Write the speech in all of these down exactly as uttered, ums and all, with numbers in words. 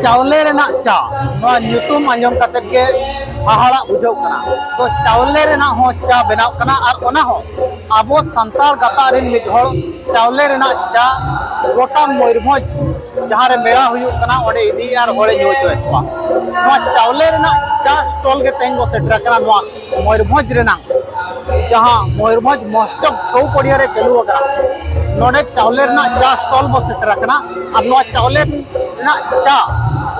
ᱪᱟᱣᱞᱮ ᱨᱮᱱᱟᱜ ᱪᱟ, ᱱᱚᱣᱟ ᱧᱩᱛᱩᱢ ᱟᱸᱡᱚᱢ ᱠᱟᱛᱮᱫ ᱜᱮ ᱦᱟᱦᱟᱲᱟᱜ ᱵᱩᱡᱷᱟᱹᱜ ᱠᱟᱱᱟ᱾ ᱛᱚ, ᱪᱟᱣᱞᱮ ᱨᱮᱱᱟᱜ ᱦᱚᱸ ᱪᱟ ᱵᱮᱱᱟᱣ ᱠᱟᱱᱟ, ᱟᱨ ᱚᱱᱟ ᱦᱚᱸ ᱟᱵᱚ ᱥᱟᱱᱛᱟᱲ ᱜᱟᱛᱟᱠ ᱨᱮᱱ ᱢᱤᱫ ᱦᱚᱲ ᱪᱟᱣᱞᱮ ᱨᱮᱱᱟᱜ ᱪᱟ ᱜᱚᱴᱟ ᱢᱚᱭᱩᱨᱵᱷᱚᱸᱡᱽ ᱡᱟᱦᱟᱸ ᱨᱮ ᱢᱮᱞᱟ ᱦᱩᱭᱩᱜ ᱠᱟᱱᱟ, ᱚᱸᱰᱮ ᱤᱫᱤᱭᱮᱫᱼᱟ ᱟᱨ ᱦᱚᱲᱮ ᱧᱩ ᱦᱚᱪᱚᱭᱮᱫ ᱠᱚᱣᱟ᱾ ᱱᱚᱣᱟ ᱪᱟᱣᱞᱮ ᱨᱮᱱᱟᱜ ᱪᱟ ᱥᱴᱚᱞ ᱜᱮ ᱛᱮᱦᱮᱧ ᱵᱚ ᱥᱮᱴᱮᱨ ᱟᱠᱟᱱᱟ ᱱᱚᱣᱟ ᱢᱚᱭᱩᱨᱵᱷᱚᱸᱡᱽ ᱨᱮᱱᱟᱜ, ᱡᱟᱦᱟᱸ ᱢᱚᱭᱩᱨᱵᱷᱚᱸᱡᱽ ᱢᱚᱦᱳᱛᱥᱚᱵᱽ ᱪᱷᱚᱣ ᱯᱚᱲᱤᱭᱟ ᱨᱮ ᱪᱟᱹᱞᱩ ᱟᱠᱟᱱᱟ᱾ ᱱᱚᱰᱮ ᱪᱟᱣᱞᱮ ᱨᱮᱱᱟᱜ ᱪᱟ ᱥᱴᱚᱞ ᱵᱚ ᱥᱮᱴᱮᱨ ᱟᱠᱟᱱᱟ, ᱟᱨ ᱱᱚᱣᱟ ᱪᱟᱣᱞᱮ ᱨᱮᱱᱟᱜ ᱪᱟ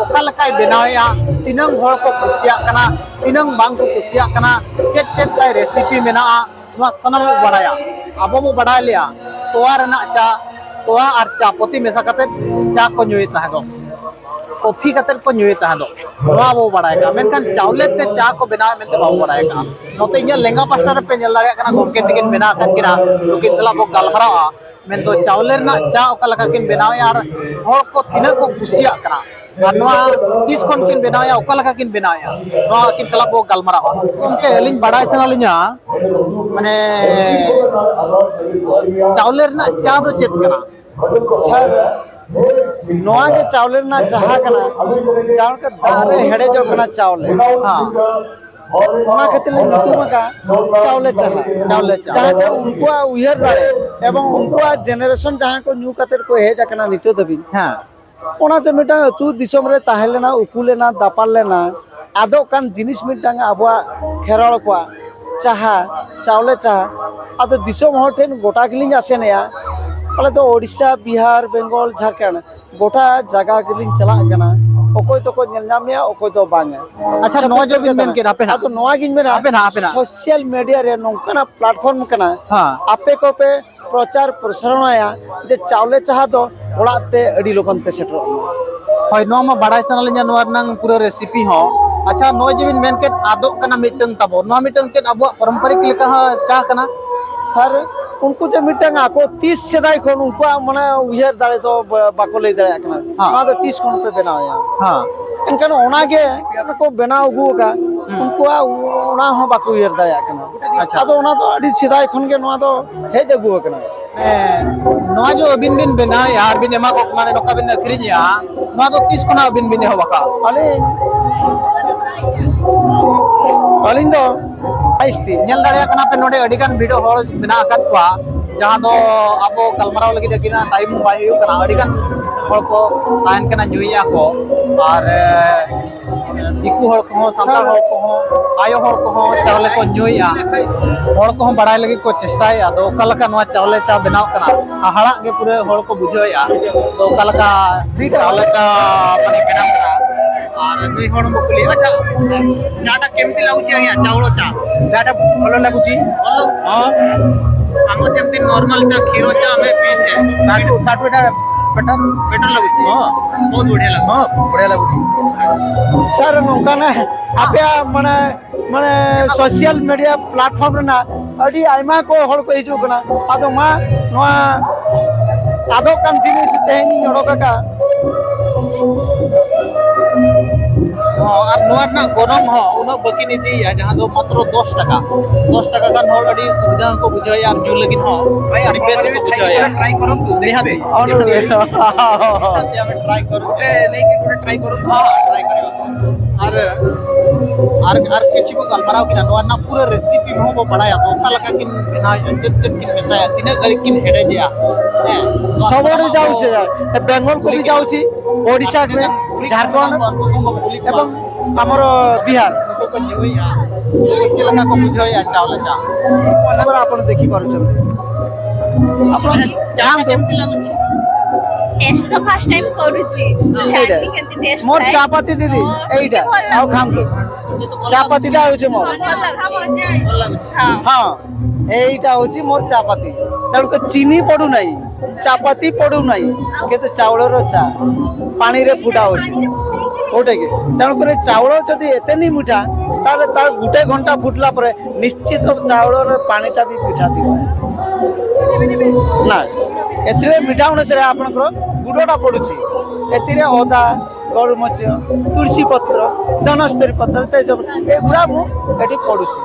ᱚᱠᱟ ᱞᱮᱠᱟᱭ ᱵᱮᱱᱟᱣᱮᱫᱼᱟ, ᱛᱤᱱᱟᱹᱝ ᱦᱚᱲ ᱠᱚ ᱠᱩᱥᱤᱭᱟᱜ ᱠᱟᱱᱟ, ᱛᱤᱱᱟᱹᱝ ᱵᱟᱝ ᱠᱚ ᱠᱩᱥᱤᱭᱟᱜ ᱠᱟᱱᱟ, ᱪᱮᱫ ᱪᱮᱫ ᱛᱟᱭ ᱨᱮᱥᱤᱯᱤ ᱢᱮᱱᱟᱜᱼᱟ, ᱱᱚᱣᱟ ᱥᱟᱱᱟᱢ ᱵᱚ ᱵᱟᱲᱟᱭᱟ᱾ ᱟᱵᱚ ᱵᱚ ᱵᱟᱲᱟᱭ ᱞᱮᱭᱟ, ᱛᱚᱣᱟ ᱨᱮᱱᱟᱜ ᱪᱟ, ᱛᱚᱣᱟ ᱟᱨ ᱪᱟ ᱯᱟᱹᱛᱤ ᱢᱮᱥᱟ ᱠᱟᱛᱮᱫ ᱪᱟ ᱠᱚ ᱧᱩᱭᱮᱫ ᱛᱟᱦᱮᱸ ᱫᱚ, ᱠᱚᱯᱷᱤ ᱠᱟᱛᱮᱫ ᱠᱚ ᱧᱩᱭᱮᱫ ᱛᱟᱦᱮᱸ ᱫᱚ, ᱱᱚᱣᱟ ᱵᱚ ᱵᱟᱲᱟᱭ ᱠᱟᱜᱼᱟ᱾ ᱢᱮᱱᱠᱷᱟᱱ ᱪᱟᱣᱞᱮ ᱛᱮ ᱪᱟ ᱠᱚ ᱵᱮᱱᱟᱣᱟ ᱢᱮᱱᱛᱮ ᱵᱟᱵᱚ ᱵᱟᱲᱟᱭ ᱠᱟᱜᱼᱟ᱾ ᱱᱚᱛᱮ ᱤᱧᱟᱹᱜ ᱞᱮᱸᱜᱟ ᱯᱟᱥᱴᱟ ᱨᱮᱯᱮ ᱧᱮᱞ ᱫᱟᱲᱮᱭᱟᱜ ᱠᱟᱱᱟ, ᱜᱚᱢᱠᱮ ᱛᱟᱹᱠᱤᱱ ᱢᱮᱱᱟᱜ ᱟᱠᱟᱫ ᱠᱤᱱᱟ, ᱱᱩᱠᱤᱱ ᱥᱟᱞᱟᱜ ᱵᱚ ᱜᱟᱞᱢᱟᱨᱟᱣᱟ᱾ ᱢᱮᱱᱫᱚ ᱪᱟᱣᱞᱮ ᱨᱮᱱᱟᱜ ᱪᱟ ᱚᱠᱟ ᱞᱮᱠᱟ ᱠᱤᱱ ᱵᱮᱱᱟᱣᱮᱫᱼᱟ ᱟᱨ ᱦᱚᱲ ᱠᱚ ᱛᱤᱱᱟᱹᱜ ᱠᱚ ᱠᱩᱥᱤᱭᱟᱜ ᱠᱟᱱᱟ, ᱟᱨ ᱱᱚᱣᱟ ᱛᱤᱥ ᱠᱷᱚᱱ ᱠᱤᱱ ᱵᱮᱱᱟᱣᱮᱫᱼᱟ, ᱚᱠᱟ ᱞᱮᱠᱟ ᱠᱤᱱ ᱵᱮᱱᱟᱣᱮᱫᱼᱟ, ᱱᱚᱣᱟ ᱟᱹᱠᱤᱱ ᱥᱟᱞᱟᱜ ᱵᱚ ᱜᱟᱞᱢᱟᱨᱟᱣᱟ᱾ ᱜᱚᱢᱠᱮ, ᱟᱹᱞᱤᱧ ᱵᱟᱲᱟᱭ ᱥᱟᱱᱟ ᱞᱤᱧᱟ, ᱢᱟᱱᱮ, ᱪᱟᱣᱞᱮ ᱨᱮᱱᱟᱜ ᱪᱟ ᱫᱚ ᱪᱮᱫ ᱠᱟᱱᱟ? ᱥᱟᱨ, ᱱᱚᱣᱟ ᱜᱮ ᱪᱟᱣᱞᱮ ᱨᱮᱱᱟᱜ ᱪᱟ ᱠᱟᱱᱟ, ᱡᱟᱦᱟᱸ ᱞᱮᱠᱟ ᱫᱟᱜ ᱨᱮ ᱦᱮᱰᱮᱡᱚᱜ ᱠᱟᱱᱟ ᱪᱟᱣᱞᱮ᱾ ᱦᱮᱸ᱾ ᱚᱱᱟ ᱠᱷᱟᱹᱛᱤᱨ ᱞᱮ ᱧᱩᱛᱩᱢ ᱟᱠᱟᱫ ᱪᱟᱣᱞᱮ ᱪᱟᱦᱟ᱾ ᱪᱟᱣᱞᱮ ᱪᱟ᱾ ᱡᱟᱦᱟᱸ ᱫᱚ ᱩᱱᱠᱩᱣᱟᱜ ᱩᱭᱦᱟᱹᱨ ᱫᱟᱲᱮ ᱮᱵᱚᱝ ᱩᱱᱠᱩᱣᱟᱜ ᱡᱮᱱᱟᱨᱮᱥᱚᱱ ᱡᱟᱦᱟᱸ ᱠᱚ ᱧᱩ ᱠᱟᱛᱮ ᱠᱚ ᱦᱮᱡ ᱟᱠᱟᱱᱟ ᱱᱤᱛᱚᱜ ᱫᱷᱟᱹᱵᱤᱡ, ᱦᱮᱸ᱾ ᱚᱱᱟᱛᱮ ᱢᱤᱫᱴᱟᱝ ᱟᱹᱛᱩ ᱫᱤᱥᱚᱢ ᱨᱮ ᱛᱟᱦᱮᱸ ᱞᱮᱱᱟ, ᱩᱠᱩ ᱞᱮᱱᱟ, ᱫᱟᱯᱟᱞ ᱞᱮᱱᱟ, ᱟᱫᱚᱜ ᱠᱟᱱ ᱡᱤᱱᱤᱥ ᱢᱤᱫᱴᱟᱝ ᱟᱵᱚᱣᱟᱜ ᱠᱷᱮᱨᱣᱟᱲ ᱠᱚᱣᱟᱜ ᱪᱟᱦᱟ, ᱪᱟᱣᱞᱮ ᱪᱟᱦᱟ᱾ ᱟᱫᱚ ᱫᱤᱥᱚᱢ ᱦᱚᱲ ᱴᱷᱮᱱ ᱜᱚᱴᱟ ᱜᱮᱞᱤᱧ ᱟᱥᱮᱱᱮᱜᱼᱟ, ᱟᱞᱮ ᱫᱚ ᱳᱰᱤᱥᱟ, ᱵᱤᱦᱟᱨ, ᱵᱮᱝᱜᱚᱞ, ᱡᱷᱟᱲᱠᱷᱚᱸᱰ, ᱜᱚᱴᱟ ᱡᱟᱭᱜᱟ ᱜᱮᱞᱤᱧ ᱪᱟᱞᱟᱜ ᱠᱟᱱᱟ᱾ ᱚᱠᱚᱭ ᱫᱚᱠᱚ ᱧᱮᱞ ᱧᱟᱢ ᱢᱮᱭᱟ, ᱚᱠᱚᱭ ᱫᱚ ᱵᱟᱝᱟ᱾ ᱟᱪᱪᱷᱟ, ᱪᱷᱟᱹᱛᱤᱠ ᱱᱚᱣᱟ ᱡᱮ ᱵᱤᱱ ᱠᱟᱱᱟ᱾ ᱢᱮᱱ ᱠᱮᱫ, ᱦᱟᱯᱮ ᱱᱟᱦᱟᱜ᱾ ᱟᱫᱚ ᱱᱚᱣᱟ ᱜᱤᱧ ᱢᱮᱱᱟ, ᱦᱟᱯᱮ ᱱᱟᱦᱟᱜ, ᱦᱟᱯᱮ ᱱᱟᱦᱟᱜ᱾ ᱥᱳᱥᱟᱞ ᱢᱤᱰᱤᱭᱟ ᱨᱮ ᱱᱚᱝᱠᱟᱱᱟᱜ ᱯᱞᱟᱴᱯᱷᱚᱨᱢ ᱠᱟᱱᱟ, ᱦᱮᱸ᱾ ᱟᱯᱮ ᱠᱚᱯᱮ ᱯᱨᱚᱪᱟᱨ ᱯᱨᱚᱥᱟᱨᱚᱬᱟᱭᱟ ᱡᱮ ᱪᱟᱣᱞᱮ ᱪᱟᱦᱟ ᱫᱚ ᱚᱲᱟᱜ ᱛᱮ ᱟᱹᱰᱤ ᱞᱚᱜᱚᱱ ᱛᱮ ᱥᱮᱴᱮᱨᱚᱜ ᱢᱟ᱾ ᱦᱳᱭ, ᱱᱚᱣᱟ ᱢᱟ ᱵᱟᱲᱟᱭ ᱥᱟᱱᱟ ᱞᱤᱧᱟ, ᱱᱚᱣᱟ ᱨᱮᱱᱟᱝ ᱯᱩᱨᱟᱹ ᱨᱮᱥᱤᱯᱤ ᱦᱚᱸ᱾ ᱟᱪᱪᱷᱟ, ᱱᱚᱜᱼᱚᱭ ᱡᱮ ᱵᱤᱱ ᱢᱮᱱ ᱠᱮᱫ ᱟᱫᱚᱜ ᱠᱟᱱᱟ ᱢᱤᱫᱴᱟᱝ ᱛᱟᱵᱚ, ᱱᱚᱣᱟ ᱢᱤᱫᱴᱟᱝ ᱪᱮᱫ ᱟᱵᱚᱣᱟᱜ ᱯᱟᱨᱚᱢᱯᱚᱨᱤᱠ ᱞᱮᱠᱟ ᱦᱚᱸ ᱪᱟ ᱠᱟᱱᱟ? ᱥᱟᱨ, ᱩᱱᱠᱩ ᱡᱮ ᱢᱤᱫᱴᱟᱝ ᱟᱠᱚ ᱛᱤᱥ ᱥᱮᱫᱟᱭ ᱠᱷᱚᱱ ᱩᱱᱠᱩᱣᱟᱜ ᱢᱟᱱᱮ ᱩᱭᱦᱟᱹᱨ ᱫᱟᱲᱮ ᱫᱚ ᱵᱟ-, ᱵᱟᱠᱚ ᱞᱟᱹᱭ ᱫᱟᱲᱮᱭᱟᱜ ᱠᱟᱱᱟ᱾ ᱦᱮᱸ᱾ ᱱᱚᱣᱟ ᱫᱚ ᱛᱤᱥ ᱠᱷᱚᱱ ᱯᱮ ᱵᱮᱱᱟᱣᱮᱜᱼᱟ? ᱦᱮᱸ᱾ ᱮᱱᱠᱷᱟᱱ ᱚᱱᱟᱜᱮ ᱠᱚ ᱵᱮᱱᱟᱣ ᱟᱹᱜᱩ ᱟᱠᱟᱫ, ᱦᱩᱸ᱾ ᱩᱱᱠᱩᱣᱟᱜ ᱚᱱᱟ ᱦᱚᱸ ᱵᱟᱠᱚ ᱩᱭᱦᱟᱹᱨ ᱫᱟᱲᱮᱭᱟᱜ ᱠᱟᱱᱟ᱾ ᱟᱪᱪᱷᱟ᱾ ᱟᱫᱚ ᱚᱱᱟ ᱫᱚ ᱟᱹᱰᱤ ᱥᱮᱫᱟᱭ ᱠᱷᱚᱱ ᱜᱮ ᱱᱚᱣᱟ ᱫᱚ ᱦᱮᱡ ᱟᱹᱜᱩ ᱟᱠᱟᱱᱟ᱾ ᱦᱮᱸ, ᱱᱚᱣᱟ ᱡᱮ ᱟᱹᱵᱤᱱ ᱵᱤᱱ ᱵᱮᱱᱟᱣᱮᱜᱼᱟ ᱟᱨ ᱵᱤᱱ ᱮᱢᱟ ᱠᱚ, ᱢᱟᱱᱮ ᱱᱚᱝᱠᱟ ᱵᱤᱱ ᱟᱹᱠᱷᱨᱤᱧᱮᱜᱼᱟ, ᱱᱚᱣᱟ ᱫᱚ ᱛᱤᱥ ᱠᱷᱚᱱᱟᱜ ᱟᱹᱵᱤᱱ ᱵᱤᱱ ᱮᱦᱚᱵ ᱟᱠᱟᱫᱼᱟ? ᱟᱹᱞᱤᱧ, ᱟᱹᱞᱤᱧ ᱫᱚ ᱟᱭᱤᱥᱴᱤ᱾ ᱧᱮᱞ ᱫᱟᱲᱮᱭᱟᱜ ᱠᱟᱱᱟ ᱯᱮ, ᱱᱚᱰᱮ ᱟᱹᱰᱤ ᱜᱟᱱ ᱵᱷᱤᱲ ᱦᱚᱲ ᱢᱮᱱᱟᱜ ᱟᱠᱟᱫ ᱠᱚᱣᱟ, ᱡᱟᱦᱟᱸ ᱫᱚ ᱟᱵᱚ ᱜᱟᱞᱢᱟᱨᱟᱣ ᱞᱟᱹᱜᱤᱫ ᱟᱹᱠᱤᱱᱟᱜ ᱴᱟᱭᱤᱢ ᱦᱚᱸ ᱵᱟᱭ ᱦᱩᱭᱩᱜ ᱠᱟᱱᱟ᱾ ᱟᱹᱰᱤ ᱜᱟᱱ ᱦᱚᱲ ᱠᱚ ᱛᱟᱦᱮᱱ ᱠᱟᱱᱟ, ᱧᱩᱭᱮᱫᱼᱟ ᱠᱚ, ᱟᱨ ᱮ, ᱫᱤᱠᱩ ᱦᱚᱲ ᱠᱚᱦᱚᱸ, ᱥᱟᱱᱛᱟᱲ ᱦᱚᱲ ᱠᱚᱦᱚᱸ, ᱟᱭᱳ ᱦᱚᱲ ᱠᱚᱦᱚᱸ ᱪᱟᱣᱞᱮ ᱠᱚ ᱧᱩᱭᱮᱫᱼᱟ᱾ ᱦᱚᱲ ᱠᱚᱦᱚᱸ ᱵᱟᱲᱟᱭ ᱞᱟᱹᱜᱤᱫ ᱠᱚ ᱪᱮᱥᱴᱟᱭᱮᱫᱼᱟ᱾ ᱟᱫᱚ ᱚᱠᱟ ᱞᱮᱠᱟ ᱱᱚᱣᱟ ᱪᱟᱣᱞᱮ ᱪᱟ ᱵᱮᱱᱟᱣ ᱠᱟᱱᱟ, ᱦᱟᱦᱟᱲᱟᱜ ᱜᱮ ᱯᱩᱨᱟᱹ ᱦᱚᱲ ᱠᱚ ᱵᱩᱡᱷᱟᱹᱣᱮᱫᱼᱟ᱾ ᱟᱫᱚ ᱚᱠᱟ ᱞᱮᱠᱟ ᱪᱟᱣᱞᱮ ᱪᱟ ᱢᱟᱱᱮ ᱵᱮᱱᱟᱣ ᱠᱟᱱᱟ? ᱟᱨ ᱱᱩᱭ ᱦᱚᱲ ᱦᱚᱸ ᱵᱚ ᱠᱩᱞᱤᱭᱟ, ᱟᱪᱪᱷᱟ, ᱪᱟ ᱴᱟ କେମିତି ଲାଗୁଛି ଆଜ୍ଞା, ଚାଉଳ ଚା? ଚାଟା ଭଲ ଲାଗୁଛି। ଭଲ ଲାଗୁଛି। ହଁ। ଆମର ଯେମିତି ନର୍ମାଲ ଚା, କ୍ଷୀର ଚା ଆମେ ପିଇଛେ, ତାଠୁ, ତାଠୁ ଏଇଟା ବେଟର। ବେଟର ଲାଗୁଛି। ହଁ। ବହୁତ ବଢିଆ ଲାଗୁଛି। ହଁ, ବଢିଆ ଲାଗୁଛି। ସାର୍, ନୋକାନ ଆପେ ମାନେ, ମାନେ ସୋସିଆଲ ମିଡିଆ ପ୍ଲାଟଫର୍ମ ᱨᱮ ᱱᱟ ᱟᱹᱰᱤ ᱟᱭᱢᱟ ᱠᱚ ᱦᱚᱲ ᱠᱚ ᱦᱤᱡᱩᱜ ᱠᱟᱱᱟ᱾ ᱟᱫᱚ ᱢᱟ, ᱱᱚᱣᱟ ᱟᱫᱚᱜ ᱠᱟᱱ ᱡᱤᱱᱤᱥ ᱛᱮᱦᱮᱧ ᱤᱧ ᱚᱰᱚᱠ ᱟᱠᱟᱫᱼᱟ᱾ ᱦᱚᱸ, ᱟᱨ ᱱᱚᱣᱟ ᱨᱮᱱᱟᱜ ᱜᱚᱱᱚᱝ ᱦᱚᱸ ᱩᱱᱟᱹᱜ ᱵᱟᱹᱠᱤᱱ ᱤᱫᱤᱭᱮᱫᱼᱟ, ᱡᱟᱦᱟᱸ ᱫᱚ ᱢᱟᱛᱨᱚ ᱫᱚᱥ ᱴᱟᱠᱟ᱾ ᱫᱚᱥ ᱴᱟᱠᱟ ᱠᱷᱟᱱ ᱦᱚᱲ ᱟᱹᱰᱤ ᱥᱩᱵᱤᱫᱷᱟ ᱦᱚᱸᱠᱚ ᱵᱩᱡᱷᱟᱹᱣᱮᱫᱼᱟ ᱟᱨ ᱧᱩ ᱞᱟᱹᱜᱤᱫ ᱦᱚᱸ᱾ ᱵᱷᱟᱭ, ᱟᱹᱰᱤ ᱵᱮᱥ ᱠᱚ ᱵᱩᱡᱷᱟᱹᱣᱮᱫᱼᱟ। ᱴᱨᱟᱭ ᱠᱚᱨᱚᱱᱛᱩ, ᱱᱤᱦᱟᱛᱤ। ᱚᱱᱩᱨᱳᱫᱷ। ᱱᱤᱦᱟᱛᱤ ᱟᱢᱮ ᱴᱨᱟᱭ ᱠᱚᱨᱚᱱᱛᱩ। ଗୋଟେ ନେଇକି ଗୋଟେ ଟ୍ରାଏ କରନ୍ତୁ। ᱦᱚᱸ, ᱴᱨᱟᱭ ᱠᱚᱨᱚᱱᱛᱩ। ᱟᱨ, ᱟᱨ, ᱟᱨ ᱠᱤᱪᱷᱩ ᱵᱚ ᱜᱟᱞᱢᱟᱨᱟᱣ ᱠᱮᱫᱟ, ᱱᱚᱣᱟ ᱨᱮᱱᱟᱜ ᱯᱩᱨᱟᱹ ᱨᱮᱥᱤᱯᱤ ᱦᱚᱸ ᱵᱚ ᱵᱟᱲᱟᱭᱟ, ᱚᱠᱟ ᱞᱮᱠᱟ ᱠᱤᱱ ᱵᱮᱱᱟᱣᱮᱫᱼᱟ, ᱪᱮᱫ ᱪᱮᱫ ᱠᱤᱱ ᱢᱮᱥᱟᱭᱟ, ᱛᱤᱱᱟᱹᱜ ᱜᱷᱟᱹᱲᱤᱡ ᱠᱤᱱ ᱦᱮᱰᱮᱡᱮᱜᱼᱟ᱾ ᱦᱮᱸ, ᱱᱚᱣᱟ ᱥᱚᱵᱚᱨ ᱥᱟᱱᱟᱢᱟᱜ ᱡᱟᱣ ᱵᱚ ᱥᱮ, ᱵᱮᱝᱜᱚᱞ ᱠᱚ ᱠᱩᱞᱤ ᱵᱤ ᱠᱤᱱᱟ᱾ ᱡᱟᱣ ᱥᱮ, ᱳᱰᱤᱥᱟ ᱟᱹᱰᱤ ᱠᱚ, ᱜᱟᱱ ᱠᱩᱲᱤ ᱠᱚ ᱡᱷᱟᱲᱠᱷᱚᱸᱰ ᱢᱮᱱᱟᱜ ᱠᱚᱣᱟ, ᱩᱱᱠᱩ ᱠᱚᱦᱚᱸ ᱵᱚ ᱠᱩᱞᱤ ᱠᱚᱣᱟ᱾ ᱮᱵᱚᱝ ᱟᱢᱚᱨ ᱵᱤᱦᱟᱨ᱾ ᱩᱱᱠᱩ ᱠᱚ ᱧᱩᱭᱮᱫᱼᱟ, ᱩᱱᱠᱩ ᱪᱮᱫ ᱞᱮᱠᱟ ᱠᱚ ᱵᱩᱡᱷᱟᱹᱣᱮᱫᱼᱟ ᱪᱟᱣᱞᱮ ᱪᱟ? ᱚᱱᱟ ᱯᱚᱨᱮ ᱟᱯᱚᱱ ᱫᱮᱠᱷᱤ ᱯᱟᱨᱩᱪᱷᱚᱱ᱾ ଆପଣ ଆଚ୍ଛା, ଚାଟା ଯାଆନ୍ତୁ। କେମିତି ଲାଗୁଛି? ଟେଷ୍ଟ ତ ଫାଷ୍ଟ ଟାଇମ୍ କରୁଛି। ଏଇଟା। ଜାଣିନି କେମିତି ଟେଷ୍ଟ ମୋର ଥାଏ। ଚା ପତି ଦିଦି, ହଁ, ଏଇଟା। ଟିକେ ଭଲ ଆଉ ଲାଗୁଛି। ଖାଆନ୍ତୁ। ଚା ପତିଟା ହଉଛି ମୋର। ଭଲ ଲାଗୁଛି। ଭଲ ଲାଗୁଛି। ହଁ। ହଁ, ଏଇଟା ହଉଛି ମୋର ଚା ପତି। ତେଣୁ ତ ଚିନି ପଡୁନାହିଁ, ଚା ପତି ପଡୁନାହିଁ, କିନ୍ତୁ ଚାଉଳର ଚା, ପାଣିରେ ଫୁଟା ହଉଛି। କୋଉଟା କି? ତେଣୁକରି ଚାଉଳ ଯଦି ଏତେ ନି ମିଠା, ତାହେଲେ ତାର ଗୋଟେ ଘଣ୍ଟା ଫୁଟିଲା ପରେ ନିଶ୍ଚିତ ଚାଉଳର ପାଣିଟା ବି ମିଠା ଥିବ। ନା, ଏଥିରେ ମିଠା ଅନୁସାରେ ଆପଣଙ୍କର ଗୁଡ଼ଟା ପଡ଼ୁଛି। ଏଥିରେ ଅଦା, ଗୋଲମରିଚ, ତୁଳସୀ ପତ୍ର, ଧନସ୍ତରୀ ପତ୍ର, ତେଜପତ୍ର, ଏଗୁଡ଼ା ମୁଁ ଏଠି ପଡ଼ୁଛି।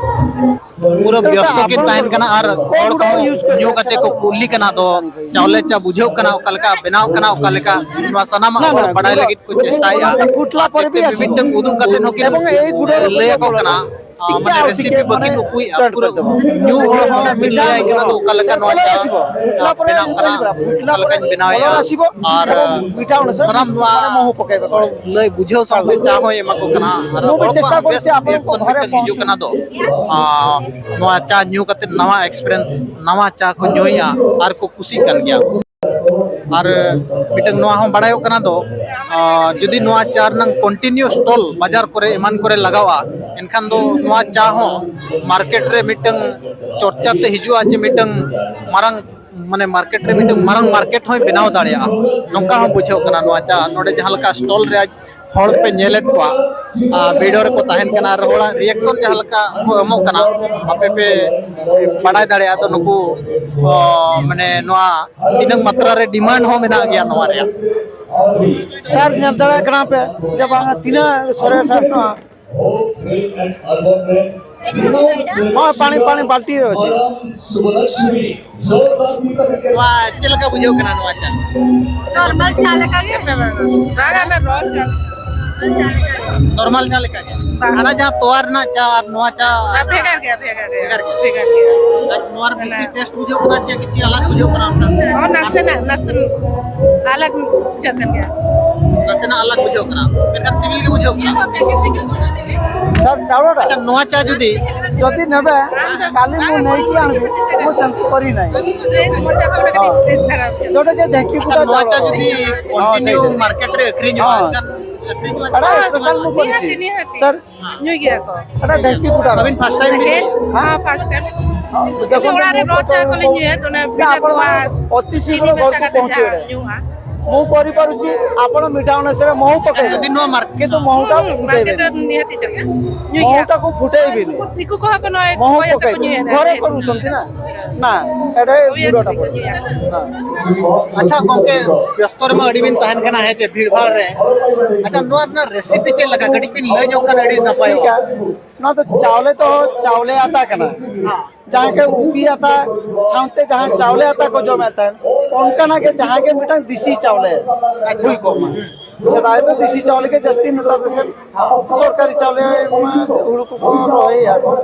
ପୁରା ବ୍ୟସ୍ତ କି ᱛᱟᱦᱮᱱ ᱠᱟᱱᱟ ᱟᱨ ᱦᱚᱲ ᱠᱚ ᱧᱩ ᱠᱟᱛᱮ ᱠᱚ ᱠᱩᱞᱤ ᱠᱟᱱᱟ ᱫᱚ, ᱪᱟᱣᱞᱮ ᱪᱟ ᱵᱩᱡᱷᱟᱹᱜ ᱠᱟᱱᱟ ᱚᱠᱟ ᱞᱮᱠᱟ ᱵᱮᱱᱟᱣ ᱠᱟᱱᱟ, ᱚᱠᱟ ᱞᱮᱠᱟ ᱱᱚᱣᱟ ᱥᱟᱱᱟᱢᱟᱜ ᱦᱚᱲ ᱵᱟᱰᱟᱭ ᱞᱟᱹᱜᱤᱫ ᱠᱚ ᱪᱮᱥᱴᱟᱭᱮᱫᱼᱟ᱾ ᱯᱷᱩᱴᱞᱟ ᱯᱚᱨᱮ ᱵᱤ ᱟᱥᱤ ᱢᱤᱫᱴᱟᱝ ᱩᱫᱩᱜ ᱠᱟᱛᱮ ᱦᱚᱸ ᱠᱤᱱ ᱞᱟᱹᱭ ᱟᱠᱚ ᱠᱟᱱᱟ᱾ ᱢᱟᱱᱮ ᱨᱮᱥᱤᱯᱤ ᱵᱟᱹᱠᱤᱱ ᱩᱠᱩᱭᱮᱫᱼᱟ, ᱯᱩᱨᱟᱹ ᱧᱩ ᱦᱚᱲ ᱦᱚᱸ ᱵᱤᱱ ᱞᱟᱹᱭᱟᱭ ᱠᱟᱱᱟ ᱫᱚ ᱚᱠᱟ ᱞᱮᱠᱟ ᱱᱚᱣᱟ ᱪᱟ ᱵᱮᱱᱟᱣ ᱠᱟᱱᱟ, ᱚᱠᱟ ᱞᱮᱠᱟᱧ ᱵᱮᱱᱟᱣᱮᱫᱼᱟ᱾ ᱟᱨ ᱥᱟᱱᱟᱢ ᱱᱚᱣᱟ ᱦᱚᱲ ᱞᱟᱹᱭ ᱵᱩᱡᱷᱟᱹᱣ ᱥᱟᱶᱛᱮ ᱪᱟ ᱦᱚᱸᱭ ᱮᱢᱟ ᱠᱚ ᱠᱟᱱᱟ᱾ ᱟᱨ ᱦᱚᱲ ᱠᱚᱣᱟᱜ ᱵᱮᱥ ᱨᱤᱭᱮᱠᱥᱚᱱ ᱢᱤᱫᱴᱟᱝ ᱦᱤᱡᱩᱜ ᱠᱟᱱᱟ ᱫᱚ, ᱟᱨ ᱱᱚᱣᱟ ᱪᱟ ᱧᱩ ᱠᱟᱛᱮ ᱱᱟᱣᱟ ᱮᱠᱥᱯᱤᱨᱤᱭᱮᱱᱥ, ᱱᱟᱣᱟ ᱪᱟ ᱠᱚ ᱧᱩᱭᱮᱫᱼᱟ ᱟᱨ ᱠᱚ ᱠᱩᱥᱤᱜ ᱠᱟᱱ ᱜᱮᱭᱟ᱾ ᱟᱨ ᱢᱤᱫᱴᱟᱝ ᱱᱚᱣᱟ ᱦᱚᱸ ᱵᱟᱲᱟᱭᱚᱜ ᱠᱟᱱᱟ ᱫᱚ, ᱟᱨ ᱡᱩᱫᱤ ᱱᱚᱣᱟ ᱪᱟ ᱨᱮᱱᱟᱜ ᱠᱚᱱᱴᱤᱱᱤᱭᱩ ᱥᱴᱚᱞ ᱵᱟᱡᱟᱨ ᱠᱚᱨᱮ ᱮᱢᱟᱱ ᱠᱚᱨᱮ ᱞᱟᱜᱟᱣᱟ, ᱮᱱᱠᱷᱟᱱ ᱫᱚ ᱱᱚᱣᱟ ᱪᱟ ᱦᱚᱸ ᱢᱟᱨᱠᱮᱴ ᱨᱮ ᱢᱤᱫᱴᱟᱝ ᱪᱚᱨᱪᱟ ᱛᱮ ᱦᱤᱡᱩᱜᱼᱟ, ᱡᱮ ᱢᱤᱫᱴᱟᱝ ᱢᱟᱨᱟᱝ, ᱢᱟᱱᱮ ᱢᱟᱨᱠᱮᱴ ᱨᱮ ᱢᱤᱫᱴᱟᱝ ᱢᱟᱨᱟᱝ ᱢᱟᱨᱠᱮᱴ ᱦᱚᱸᱭ ᱵᱮᱱᱟᱣ ᱫᱟᱲᱮᱭᱟᱜᱼᱟ᱾ ᱱᱚᱝᱠᱟ ᱦᱚᱸ ᱵᱩᱡᱷᱟᱹᱜ ᱠᱟᱱᱟ ᱱᱚᱣᱟ ᱪᱟ ᱱᱚᱰᱮ ᱡᱟᱦᱟᱸ ᱞᱮᱠᱟ ᱥᱴᱚᱞ ᱨᱮ ᱟᱡ ᱦᱚᱲ ᱯᱮ ᱧᱮᱞᱮᱫ ᱠᱚᱣᱟ, ᱟᱨ ᱵᱷᱤᱰᱤᱭᱳ ᱨᱮᱠᱚ ᱛᱟᱦᱮᱱ ᱠᱟᱱᱟ, ᱟᱨ ᱦᱚᱲᱟᱜ ᱨᱤᱭᱮᱠᱥᱚᱱ ᱡᱟᱦᱟᱸ ᱞᱮᱠᱟ ᱠᱚ ᱮᱢᱚᱜ ᱠᱟᱱᱟ, ᱟᱯᱮ ᱯᱮ ᱵᱟᱲᱟᱭ ᱫᱟᱲᱮᱭᱟᱜᱼᱟ᱾ ᱛᱚ ᱱᱩᱠᱩ, ᱚ, ᱢᱟᱱᱮ ᱱᱚᱣᱟ ᱛᱤᱱᱟᱹᱜ ᱢᱟᱛᱨᱟ ᱨᱮ ᱰᱤᱢᱟᱱᱰ ᱦᱚᱸ ᱢᱮᱱᱟᱜ ᱜᱮᱭᱟ ᱱᱚᱣᱟ ᱨᱮᱭᱟᱜ᱾ ᱥᱟᱨ, ᱧᱮᱞ ᱫᱟᱲᱮᱭᱟᱜ ᱠᱟᱱᱟ ᱯᱮ ᱡᱮ ᱵᱟᱝ ᱛᱤᱱᱟᱹᱜ ᱥᱚᱨᱮᱥᱟ ᱱᱚᱣᱟ᱾ ᱦᱚᱸ, ᱯᱟᱱᱤ, ᱯᱟᱱᱤ ᱵᱟᱞᱴᱤ ᱨᱮ ᱚᱪᱷᱮ᱾ ᱱᱚᱣᱟ ᱪᱮᱫ ᱞᱮᱠᱟ ᱵᱩᱡᱷᱟᱹᱣ ᱠᱟᱱᱟ ᱱᱚᱣᱟ ᱪᱟ? ᱱᱚᱨᱢᱟᱞ ᱪᱟ ᱞᱮᱠᱟ ᱜᱮ᱾ ᱵᱟᱝᱟ, ᱚᱱᱟ ᱨᱚ ᱪᱟ᱾ ᱱᱚᱨᱢᱟᱞ ᱪᱟ ᱞᱮᱠᱟ ᱜᱮ? ᱵᱟᱝ᱾ ᱦᱟᱱᱟ ᱡᱟᱦᱟᱸ ᱛᱚᱣᱟ ᱨᱮᱱᱟᱜ ᱪᱟ ᱟᱨ ᱱᱚᱣᱟ ᱪᱟ ᱵᱷᱮᱜᱟᱨ ᱜᱮᱭᱟ, ᱵᱷᱮᱜᱟᱨ ᱜᱮᱭᱟ᱾ ᱵᱷᱮᱜᱟᱨ ᱜᱮᱭᱟ? ᱵᱷᱮᱜᱟᱨ ᱜᱮᱭᱟ᱾ ᱟᱨ ᱱᱚᱣᱟ ᱨᱮ ᱵᱮᱥᱤ ᱚᱱᱟ ᱴᱮᱥᱴ ᱵᱩᱡᱷᱟᱹᱜ ᱠᱟᱱᱟ ᱪᱮ ᱠᱤᱪᱷᱩ ᱟᱞᱟᱜᱽ ᱵᱩᱡᱷᱟᱹᱜ ᱠᱟᱱᱟ ᱚᱱᱠᱟ? ᱚ, ᱱᱟᱥᱮᱱᱟᱜ, ᱱᱟᱥᱮᱱᱟᱜ ᱟᱞᱟᱜᱽ ᱵᱩᱡᱷᱟᱹᱜ ᱠᱟᱱ ᱜᱮᱭᱟ᱾ ᱱᱟᱥᱮᱱᱟᱜ ᱟᱞᱟᱜᱽ ᱵᱩᱡᱷᱟᱹᱜ ᱠᱟᱱᱟ, ᱢᱮᱱᱠᱷᱟᱱ ᱥᱤᱵᱤᱞ ᱜᱮ ᱵᱩᱡᱷᱟᱹᱜ ᱠᱟᱱᱟ᱾ ସାର୍, ଚାଉଳଟା ଆଚ୍ଛା, ନୂଆ ଚା ଯଦି ଯଦି ନେବେ, କାଲି ମୁଁ ନେଇକି ଆଣିବି, ମୁଁ ସେମିତି କରି ନାହିଁ। ହଁ। ଯୋଉଟା କି ଢେଙ୍କି ଆଚ୍ଛା, କୁଟା ନୂଆ ଚାଉଳ। ଚା ଯଦି ହଁ, କଣ୍ଟିନ୍ୟୁ ସେଇଟା। ମାର୍କେଟରେ ଆକ୍ରିଜ ହଁ। ଏଟା ସ୍ପେଶାଲ ମୁଁ କରିଛି। ନିହାତି, ନିହାତି। ସାର୍, ᱧᱩᱭ ᱜᱮᱭᱟ ᱠᱚ। ଏଟା ଢେଙ୍କି କୁଟା। ଆବିନ ଫାଷ୍ଟ ଟାଇମ ବି? ହଁ, ଫାଷ୍ଟ ଟାଇମ। ହଁ, ᱡᱚᱛᱚ ᱚᱲᱟᱜ ᱨᱮ ᱨᱚ ᱪᱟ ᱠᱚᱞᱮ ᱧᱩᱭᱟ, ᱛᱚ ᱚᱱᱟ ᱵᱤᱱᱟᱹ ᱛᱚᱣᱟ, ᱚᱛᱤ ᱥᱤᱜᱽᱨᱚ ᱪᱤᱱᱤ ᱢᱮᱥᱟ ᱠᱟᱛᱮ ᱡᱟᱦᱟᱸ ᱧᱩᱜᱼᱟ᱾ ମୁଁ କରିପାରୁଛି, ଆପଣ ମିଠା ଅନୁସାରେ ମହୁ ପକେଇବେ। ଯଦି ନୂଆ ମାର୍କେଟ କିନ୍ତୁ ମହୁଟା ହୁଁ, ଫୁଟେଇବେନି। ମାର୍କେଟରେ ନିହାତି ଚାଲେ। New year. ମହୁଟାକୁ ଫୁଟେଇବେନି। ଦିକୁ କହ କନ ମହୁ ପକେଇବେ। ଘରେ କରୁଛନ୍ତି ନା? ନା, ଏଟା ଗୁଡ଼ଟା ପଡୁଛି। ᱟᱪᱪᱷᱟ ᱜᱚᱝᱠᱮ, ᱵᱮᱥᱛᱚ ᱨᱮᱢᱟ ᱟᱹᱰᱤ ᱵᱤᱱ ᱛᱟᱦᱮᱱ ᱠᱟᱱᱟ, ᱦᱮᱸ ᱪᱮ, ᱵᱷᱤᱲ ᱵᱷᱟᱲ ᱨᱮ᱾ ᱟᱪᱪᱷᱟ, ᱱᱚᱣᱟ ᱨᱮᱱᱟᱜ ᱨᱮᱥᱤᱯᱤ ᱪᱮᱫ ᱞᱮᱠᱟ? ᱠᱟᱹᱴᱤᱡ ᱵᱤᱱ ᱞᱟᱹᱭ ᱧᱚᱜ ᱠᱷᱟᱱ ᱟᱹᱰᱤ ᱱᱟᱯᱟᱭᱚᱜᱼᱟ᱾ ᱴᱷᱤᱠᱟ, ᱱᱚᱣᱟ ᱫᱚ ᱪᱟᱣᱞᱮ ᱫᱚ, ᱪᱟᱣᱞᱮ ᱟᱛᱟ ᱠᱟᱱᱟ᱾ ᱡᱟᱦᱟᱸ ᱜᱮ ᱩᱯᱤ ᱟᱛᱟ ᱥᱟᱶᱛᱮ ᱡᱟᱦᱟᱸ ᱪᱟᱣᱞᱮ ᱟᱛᱟ ᱠᱚ ᱡᱚᱢᱮᱫ ᱛᱟᱦᱮᱸᱫ, ᱚᱱᱠᱟᱱᱟᱜ ᱜᱮ ᱡᱟᱦᱟᱸ ᱜᱮ ᱢᱤᱫᱴᱟᱝ ᱫᱮᱥᱤ ᱪᱟᱣᱞᱮ ᱦᱩᱭ ᱠᱚᱜ ᱢᱟ᱾ ᱥᱮᱫᱟᱭ ᱫᱚ ᱫᱮᱥᱤ ᱪᱟᱣᱞᱮ ᱜᱮ ᱡᱟᱹᱥᱛᱤ, ᱱᱮᱛᱟᱨ ᱫᱚ ᱥᱮ ᱥᱚᱨᱠᱟᱨᱤ ᱪᱟᱣᱞᱮ, ᱚᱱᱟ ᱦᱩᱲᱩ ᱠᱚᱠᱚ ᱨᱚᱦᱚᱭᱟ,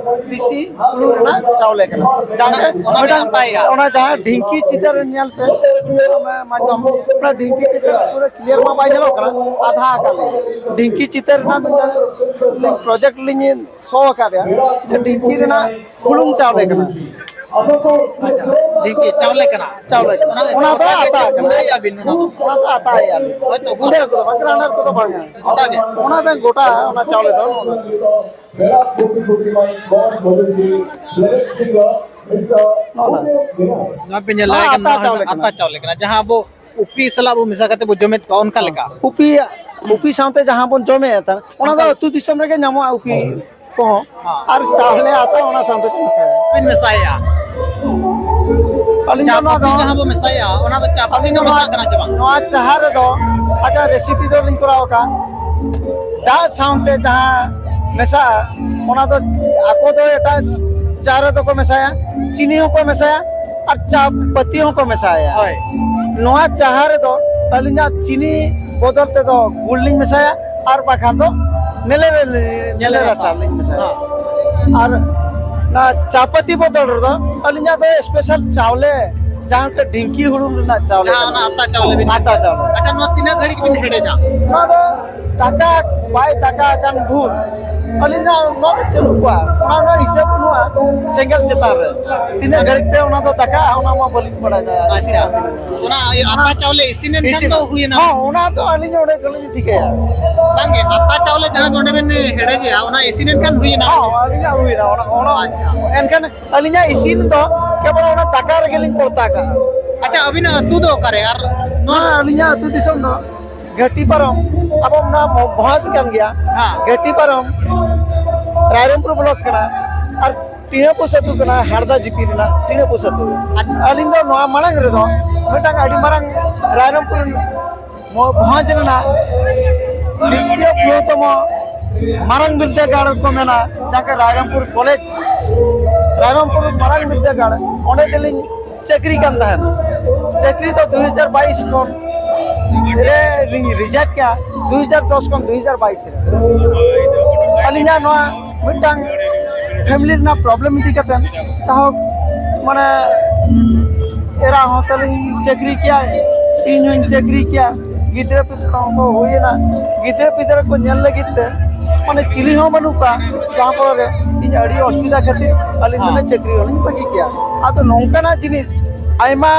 ᱫᱮᱥᱤ ᱦᱩᱲᱩ ᱨᱮᱱᱟᱜ ᱪᱟᱣᱞᱮ ᱠᱟᱱᱟ᱾ ᱡᱟᱦᱟᱸ ᱜᱮ ᱚᱱᱟ ᱢᱤᱫᱴᱟᱝ ᱟᱛᱟᱭᱟ᱾ ᱚᱱᱟ ᱡᱟᱦᱟᱸ ᱰᱷᱤᱝᱠᱤ ᱪᱤᱛᱟᱹᱨ ᱧᱮᱞ ᱯᱮ, ᱢᱟᱫᱽᱫᱷᱚᱢ, ᱚᱱᱟ ᱰᱷᱤᱝᱠᱤ ᱪᱤᱛᱟᱹᱨ ᱯᱩᱨᱟᱹ ᱠᱞᱤᱭᱟᱨ ᱢᱟ ᱵᱟᱭ ᱧᱮᱞᱚᱜ ᱠᱟᱱᱟ, ᱟᱫᱷᱟ ᱟᱠᱟᱫ ᱞᱤᱧ᱾ ᱰᱷᱤᱝᱠᱤ ᱪᱤᱛᱟᱹᱨ ᱨᱮᱱᱟᱜ ᱢᱤᱫᱴᱟᱝ ᱯᱨᱚᱡᱮᱠᱴ ᱞᱤᱧ ᱥᱚ ᱟᱠᱟᱫ ᱨᱮᱭᱟᱜ ᱡᱮ ᱰᱷᱤᱝᱠᱤ ᱨᱮᱱᱟᱜ ᱦᱩᱲᱩᱝ ᱪᱟᱣᱞᱮ ᱠᱟᱱᱟ᱾ ᱰᱷᱤᱝᱠᱤ ᱪᱟᱣᱞᱮ ᱠᱟᱱᱟ᱾ ᱪᱟᱣᱞᱮ ᱠᱟᱱᱟ᱾ ᱚᱱᱟ ᱚᱱᱟ ᱫᱚ ᱜᱚᱴᱟ ᱜᱮ ᱟᱛᱟ ᱠᱟᱱᱟ᱾ ᱜᱩᱸᱰᱟᱹᱭᱮᱫᱼᱟ ᱵᱤᱱ ᱚᱱᱟ ᱫᱚ? ᱚᱱᱟ ᱫᱚ ᱟᱛᱟᱭᱮᱫᱼᱟ ᱞᱤᱧ᱾ ᱦᱳᱭᱛᱳ, ᱜᱩᱸᱰᱟᱹ ᱠᱚᱫᱚ ᱵᱟᱝ, ᱜᱨᱟᱭᱱᱰᱟᱨ ᱠᱚᱫᱚ ᱵᱟᱝᱟ᱾ ᱜᱚᱴᱟ ᱜᱮ? ᱚᱱᱟ ᱫᱚ ᱜᱚᱴᱟ, ᱚᱱᱟ ᱪᱟᱣᱞᱮ ᱫᱚ᱾ ᱱᱚᱜᱼᱚ ᱱᱟ᱾ ᱱᱚᱣᱟ ᱯᱮ ᱧᱮᱞ ᱱᱚᱣᱟ ᱫᱟᱲᱮᱭᱟᱜ ᱠᱟᱱᱟ, ᱟᱛᱟ ᱱᱚᱣᱟ ᱪᱟᱣᱞᱮ ᱠᱟᱱᱟ᱾ ᱟᱛᱟ ᱪᱟᱣᱞᱮ ᱠᱟᱱᱟ, ᱡᱟᱦᱟᱸ ᱟᱵᱚ ᱩᱯᱤ ᱥᱟᱞᱟᱜ ᱵᱚ ᱢᱮᱥᱟ ᱠᱟᱛᱮ ᱵᱚ ᱡᱚᱢᱮᱫ ᱠᱚᱣᱟ, ᱚᱱᱠᱟ ᱞᱮᱠᱟ? ᱩᱯᱤ, ᱩᱯᱤ ᱥᱟᱶᱛᱮ ᱡᱟᱦᱟᱸ ᱵᱚᱱ ᱡᱚᱢᱮᱫ ᱛᱟᱦᱮᱸ, ᱚᱱᱟ ᱫᱚ ᱚᱱᱠᱟ᱾ ᱟᱹᱛᱩ ᱫᱤᱥᱚᱢ ᱨᱮᱜᱮ ᱧᱟᱢᱚᱜᱼᱟ ᱩᱯᱤ ᱠᱚᱦᱚᱸ᱾ ᱦᱮᱸ᱾ ᱟᱨ ᱪᱟᱣᱞᱮ ᱟᱛᱟ ᱚᱱᱟ ᱥᱟᱶᱛᱮ ᱠᱚ ᱢᱮᱥᱟᱭᱟ᱾ ᱵᱤᱱ ᱢᱮᱥᱟᱭᱟ? ᱟᱹᱞᱤᱧ ᱪᱟ ᱫᱚ ᱱᱚᱣᱟ ᱯᱟᱹᱛᱤ ᱫᱚ ᱡᱟᱦᱟᱸ ᱵᱚ ᱢᱮᱥᱟᱭᱟ, ᱚᱱᱟ ᱫᱚ ᱪᱟ ᱯᱟᱹᱛᱤ ᱟᱹᱞᱤᱧ ᱫᱚ ᱱᱚᱣᱟ, ᱢᱮᱥᱟᱜ ᱠᱟᱱᱟ ᱪᱮ ᱵᱟᱝ? ᱱᱚᱣᱟ ᱪᱟᱦᱟ ᱨᱮᱫᱚ ᱟᱡᱟᱜ ᱨᱮᱥᱤᱯᱤ ᱫᱚᱞᱤᱧ ᱠᱚᱨᱟᱣ ᱟᱠᱟᱫ᱾ ᱫᱟᱜ ᱥᱟᱶᱛᱮ ᱡᱟᱦᱟᱸ ᱢᱮᱥᱟᱜᱼᱟ, ᱚᱱᱟ ᱫᱚ ᱟᱠᱚ ᱫᱚ ᱮᱴᱟᱜ ᱪᱟ ᱨᱮᱫᱚ ᱠᱚ ᱢᱮᱥᱟᱭᱟ, ᱪᱤᱱᱤ ᱦᱚᱸᱠᱚ ᱢᱮᱥᱟᱭᱟ ᱟᱨ ᱪᱟ ᱯᱟᱹᱛᱤ ᱦᱚᱸᱠᱚ ᱢᱮᱥᱟᱭᱟ᱾ ᱦᱳᱭ᱾ ᱱᱚᱣᱟ ᱪᱟᱦᱟ ᱨᱮᱫᱚ ᱟᱹᱞᱤᱧᱟᱜ ᱪᱤᱱᱤ ᱵᱚᱫᱚᱞ ᱛᱮᱫᱚ ᱜᱩᱲ ᱞᱤᱧ ᱢᱮᱥᱟᱭᱟ, ᱟᱨ ᱵᱟᱠᱷᱟᱱ ᱫᱚ ᱱᱮᱞᱮ ᱨᱮ, ᱱᱮᱞᱮ ᱨᱟᱥᱟ ᱞᱤᱧ ᱢᱮᱥᱟᱭᱟ᱾ ᱦᱮᱸ᱾ ᱟᱨ ᱚᱱᱟ ᱪᱟ ᱯᱟᱹᱛᱤ ᱵᱚᱫᱚᱞ ᱨᱮᱫᱚ ᱟᱹᱞᱤᱧᱟᱜ ᱫᱚ ᱥᱯᱮᱥᱟᱞ ᱪᱟᱣᱞᱮ, ᱡᱟᱦᱟᱸ ᱞᱮᱠᱟ ᱰᱷᱤᱝᱠᱤ ᱦᱩᱲᱩᱝ ᱨᱮᱱᱟᱜ ᱪᱟᱣᱞᱮ ᱡᱟᱦᱟᱸ ᱠᱟᱱᱟ᱾ ᱚᱱᱟ ᱟᱛᱟ ᱪᱟᱣᱞᱮ ᱵᱤᱱ ᱟᱛᱟ ᱪᱟᱣᱞᱮ᱾ ᱟᱪᱪᱷᱟ, ᱱᱚᱣᱟ ᱛᱤᱱᱟᱹᱜ ᱜᱷᱟᱹᱲᱤᱡ ᱵᱤᱱ ᱦᱮᱰᱮᱡᱟ? ᱱᱚᱣᱟ ᱫᱚ ᱫᱟᱠᱟ ᱵᱟᱭ ᱫᱟᱠᱟ ᱟᱠᱟᱱ ᱵᱷᱳᱨ ᱟᱹᱞᱤᱧᱟᱜ ᱱᱚᱣᱟ ᱫᱚ ᱪᱟᱹᱞᱩ ᱠᱚᱜᱼᱟ, ᱚᱱᱟ ᱨᱮᱱᱟᱜ ᱦᱤᱥᱟᱹᱵ ᱵᱟᱹᱱᱩᱜᱼᱟ᱾ ᱥᱮᱸᱜᱮᱞ ᱪᱮᱛᱟᱱ ᱨᱮ ᱛᱤᱱᱟᱹᱜ ᱜᱷᱟᱹᱲᱤᱡ ᱛᱮ ᱚᱱᱟ ᱫᱚ ᱫᱟᱠᱟᱜᱼᱟ, ᱚᱱᱟ ᱢᱟ ᱵᱟᱹᱞᱤᱧ ᱵᱟᱲᱟᱭ ᱫᱟᱲᱮᱭᱟᱜᱼᱟ᱾ ᱟᱪᱪᱷᱟ, ᱤᱥᱤᱱ ᱚᱱᱟ ᱤᱭᱟᱹ ᱟᱛᱟ ᱪᱟᱣᱞᱮ ᱤᱥᱤᱱ ᱮᱱ ᱠᱷᱟᱱ ᱤᱥᱤᱱ᱾ ᱫᱚ ᱦᱩᱭᱮᱱᱟ? ᱦᱚᱸ, ᱚᱱᱟ ᱫᱚ ᱟᱹᱞᱤᱧ ᱚᱸᱰᱮ ᱠᱷᱚᱱ ᱞᱤᱧ ᱴᱷᱤᱠᱟᱹᱭᱟ᱾ ᱵᱟᱝᱜᱮ, ᱟᱛᱟ ᱪᱟᱣᱞᱮ ᱡᱟᱦᱟᱸ ᱚᱸᱰᱮ ᱵᱮᱱ ᱦᱮᱰᱮᱡᱮᱜᱼᱟ, ᱚᱱᱟ ᱤᱥᱤᱱ ᱮᱱ ᱠᱷᱟᱱ ᱦᱩᱭᱮᱱᱟ? ᱦᱚᱸ, ᱟᱹᱞᱤᱧᱟᱜ ᱦᱩᱭᱮᱱᱟ᱾ ᱚᱱᱟ, ᱚᱱᱟ ᱟᱪᱪᱷᱟ᱾ ᱮᱱᱠᱷᱟᱱ ᱟᱹᱞᱤᱧᱟᱜ ᱤᱥᱤᱱ ᱫᱚ ᱠᱮᱵᱚᱞ ᱚᱱᱟ ᱫᱟᱠᱟ ᱨᱮᱜᱮ ᱞᱤᱧ ᱯᱚᱲᱛᱟ ᱠᱟᱜᱼᱟ᱾ ᱟᱪᱪᱷᱟ, ᱟᱹᱵᱤᱱᱟᱜ ᱟᱹᱛᱩ ᱫᱚ ᱚᱠᱟᱨᱮ? ᱟᱨ ᱱᱚᱣᱟ ᱟᱹᱞᱤᱧᱟᱜ ᱟᱹᱛᱩ ᱫᱤᱥᱚᱢ ᱫᱚ ᱜᱷᱟᱹᱴᱤ ᱯᱟᱨᱚᱢ, ᱟᱵᱚ ᱚᱱᱟ ᱢᱚ-, ᱵᱷᱚᱸᱡᱽ ᱠᱟᱱ ᱜᱮᱭᱟ᱾ ᱦᱮᱸ᱾ ᱜᱷᱟᱹᱴᱤ ᱯᱟᱨᱚᱢ ᱨᱟᱭᱨᱚᱝᱯᱩᱨ ᱵᱞᱚᱠ ᱠᱟᱱᱟ᱾ ᱟᱨ ᱴᱤᱱᱟᱹᱯᱩᱥ ᱟᱹᱛᱩ ᱠᱟᱱᱟ, ᱦᱟᱲᱫᱟ ᱡᱤᱯᱤ ᱨᱮᱱᱟᱜ ᱴᱤᱱᱟᱹᱯᱩᱥ ᱟᱹᱛᱩ᱾ ᱟᱹᱞᱤᱧ ᱫᱚ ᱱᱚᱣᱟ ᱢᱟᱲᱟᱝ ᱨᱮᱫᱚ ᱢᱤᱫᱴᱟᱝ ᱟᱹᱰᱤ ᱢᱟᱨᱟᱝ ᱨᱟᱭᱨᱚᱝᱯᱩᱨ ᱢᱚ-, ᱵᱷᱚᱸᱡᱽ ᱨᱮᱱᱟᱜ ᱫᱤᱛᱤᱭᱚ ᱵᱨᱚᱦᱚᱛᱚᱢᱚ ᱢᱟᱨᱟᱝ ᱵᱤᱨᱫᱟᱹᱜᱟᱲ ᱠᱚ ᱢᱮᱱᱟ, ᱡᱟᱦᱟᱸ ᱨᱟᱭᱨᱚᱝᱯᱩᱨ ᱠᱚᱞᱮᱡᱽ, ᱨᱟᱭᱨᱚᱝᱯᱩᱨ ᱢᱟᱨᱟᱝ ᱵᱤᱨᱫᱟᱹᱜᱟᱲ, ᱚᱸᱰᱮ ᱜᱮᱞᱤᱧ ᱪᱟᱹᱠᱨᱤ ᱠᱟᱱ ᱛᱟᱦᱮᱸᱱ᱾ ᱪᱟᱹᱠᱨᱤ ᱫᱚ ᱫᱩ ᱦᱟᱡᱟᱨ ᱵᱟᱭᱤᱥ ᱠᱷᱚᱱ ᱨᱮ ᱞᱤᱧ ᱨᱤᱡᱟᱭᱤᱱ ᱠᱮᱜᱼᱟ, ᱫᱩ ᱦᱟᱡᱟᱨ ᱫᱚᱥ ᱠᱷᱚᱱ ᱫᱩ ᱦᱟᱡᱟᱨ ᱵᱟᱭᱤᱥ ᱨᱮ᱾ ᱟᱹᱞᱤᱧᱟᱜ ᱱᱚᱣᱟ ᱢᱤᱫᱴᱟᱝ ᱯᱷᱮᱢᱤᱞᱤ ᱨᱮᱱᱟᱜ ᱯᱨᱚᱵᱞᱮᱢ ᱤᱫᱤ ᱠᱟᱛᱮ, ᱡᱟᱦᱳᱠ, ᱢᱟᱱᱮ, ᱮᱨᱟ ᱦᱚᱸ ᱛᱟᱹᱞᱤᱧ ᱪᱟᱹᱠᱨᱤ ᱠᱮᱜᱼᱟᱭ, ᱤᱧ ᱦᱚᱸᱧ ᱪᱟᱹᱠᱨᱤ ᱠᱮᱜᱼᱟ, ᱜᱤᱫᱽᱨᱟᱹ ᱯᱤᱫᱽᱨᱟᱹ ᱦᱚᱸᱠᱚ ᱦᱩᱭᱮᱱᱟ᱾ ᱜᱤᱫᱽᱨᱟᱹ ᱯᱤᱫᱽᱨᱟᱹ ᱠᱚ ᱧᱮᱞ ᱞᱟᱹᱜᱤᱫ ᱛᱮ, ᱢᱟᱱᱮ, ᱪᱤᱞᱤ ᱦᱚᱸ ᱵᱟᱹᱱᱩᱜ ᱠᱚᱣᱟ, ᱡᱟᱦᱟᱸ ᱯᱚᱨᱮ ᱨᱮ ᱤᱧ ᱟᱹᱰᱤ ᱚᱥᱩᱵᱤᱫᱷᱟ ᱠᱷᱟᱹᱛᱤᱨ ᱟᱹᱞᱤᱧ ᱫᱚ ᱦᱮᱸ᱾ ᱪᱟᱹᱠᱨᱤ ᱦᱚᱸᱞᱤᱧ ᱵᱟᱹᱜᱤ ᱠᱮᱜᱼᱟ᱾ ᱟᱫᱚ ᱱᱚᱝᱠᱟᱱᱟᱜ ᱡᱤᱱᱤᱥ ᱟᱭᱢᱟ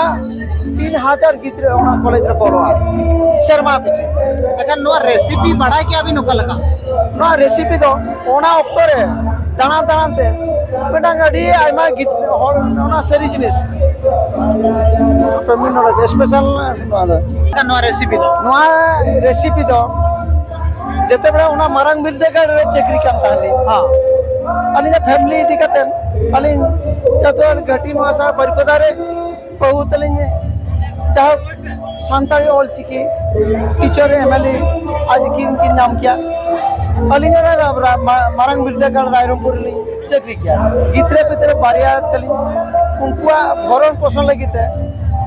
ᱛᱤᱱ ᱦᱟᱡᱟᱨ ᱜᱤᱫᱽᱨᱟᱹ ᱚᱱᱟ ᱠᱚᱞᱮᱡᱽ ᱨᱮ ᱵᱚᱞᱚᱜᱼᱟ ᱥᱮᱨᱢᱟ ᱯᱤᱪᱷᱤ᱾ ᱟᱪᱪᱷᱟ, ᱱᱚᱣᱟ ᱨᱮᱥᱤᱯᱤ ᱵᱟᱲᱟᱭ ᱠᱮᱜᱼᱟ ᱵᱤᱱ ᱚᱠᱟ ᱞᱮᱠᱟ? ᱱᱚᱣᱟ ᱨᱮᱥᱤᱯᱤ ᱫᱚ ᱚᱱᱟ ᱚᱠᱛᱚ ᱨᱮ ᱫᱟᱬᱟᱱ ᱫᱟᱬᱟᱱ ᱛᱮ ᱢᱤᱫᱴᱟᱝ ᱟᱹᱰᱤ ᱟᱭᱢᱟ ᱜᱤᱫ-, ᱦᱚᱲ ᱚᱱᱟ ᱥᱟᱹᱨᱤ ᱡᱤᱱᱤᱥ ᱯᱮᱢᱮᱱᱴ ᱱᱚᱰᱮ ᱥᱯᱮᱥᱟᱞ ᱱᱚᱣᱟ ᱫᱚ᱾ ᱱᱚᱣᱟ ᱨᱮᱥᱤᱯᱤ ᱫᱚ? ᱱᱚᱣᱟ ᱨᱮᱥᱤᱯᱤ ᱫᱚ ᱡᱮᱛᱮ ᱵᱮᱲᱟ ᱚᱱᱟ ᱢᱟᱨᱟᱝ ᱵᱤᱨᱫᱟᱹᱜᱟᱲ ᱨᱮ ᱪᱟᱹᱠᱨᱤ ᱠᱟᱱ ᱛᱟᱦᱮᱸᱫ ᱞᱤᱧ᱾ ᱦᱮᱸ᱾ ᱟᱹᱞᱤᱧᱟᱜ ᱯᱷᱮᱢᱤᱞᱤ ᱤᱫᱤ ᱠᱟᱛᱮ ᱟᱹᱞᱤᱧ ᱡᱚᱛᱚ ᱜᱷᱟᱹᱴᱤ ᱱᱚᱣᱟ ᱥᱟᱦᱟ ᱵᱟᱹᱨᱤᱯᱟᱫᱟ ᱨᱮ ᱵᱟᱹᱦᱩ ᱛᱟᱹᱞᱤᱧ, ᱡᱟᱦᱳᱠ, ᱥᱟᱱᱛᱟᱲᱤ ᱚᱞ ᱪᱤᱠᱤ ᱴᱤᱪᱟᱨ ᱮᱢ ᱮ ᱞᱤᱧ ᱟᱡ ᱠᱤᱱ, ᱠᱤᱱ ᱧᱟᱢ ᱠᱮᱭᱟ᱾ ᱟᱹᱞᱤᱧ ᱚᱱᱟ ᱨᱟ-, ᱨᱟ-, ᱢᱟ-, ᱢᱟᱨᱟᱝ ᱵᱤᱨᱫᱟᱹᱜᱟᱲ ᱨᱟᱭᱨᱚᱝᱯᱩᱨ ᱨᱮᱞᱤᱧ ᱪᱟᱹᱠᱨᱤ ᱠᱮᱭᱟ᱾ ᱜᱤᱫᱽᱨᱟᱹ ᱯᱤᱫᱽᱨᱟᱹ ᱵᱟᱨᱭᱟ ᱛᱟᱹᱞᱤᱧ, ᱩᱱᱠᱩᱣᱟᱜ ᱵᱷᱚᱨᱚᱱ ᱯᱳᱥᱚᱱ ᱞᱟᱹᱜᱤᱫ ᱛᱮ,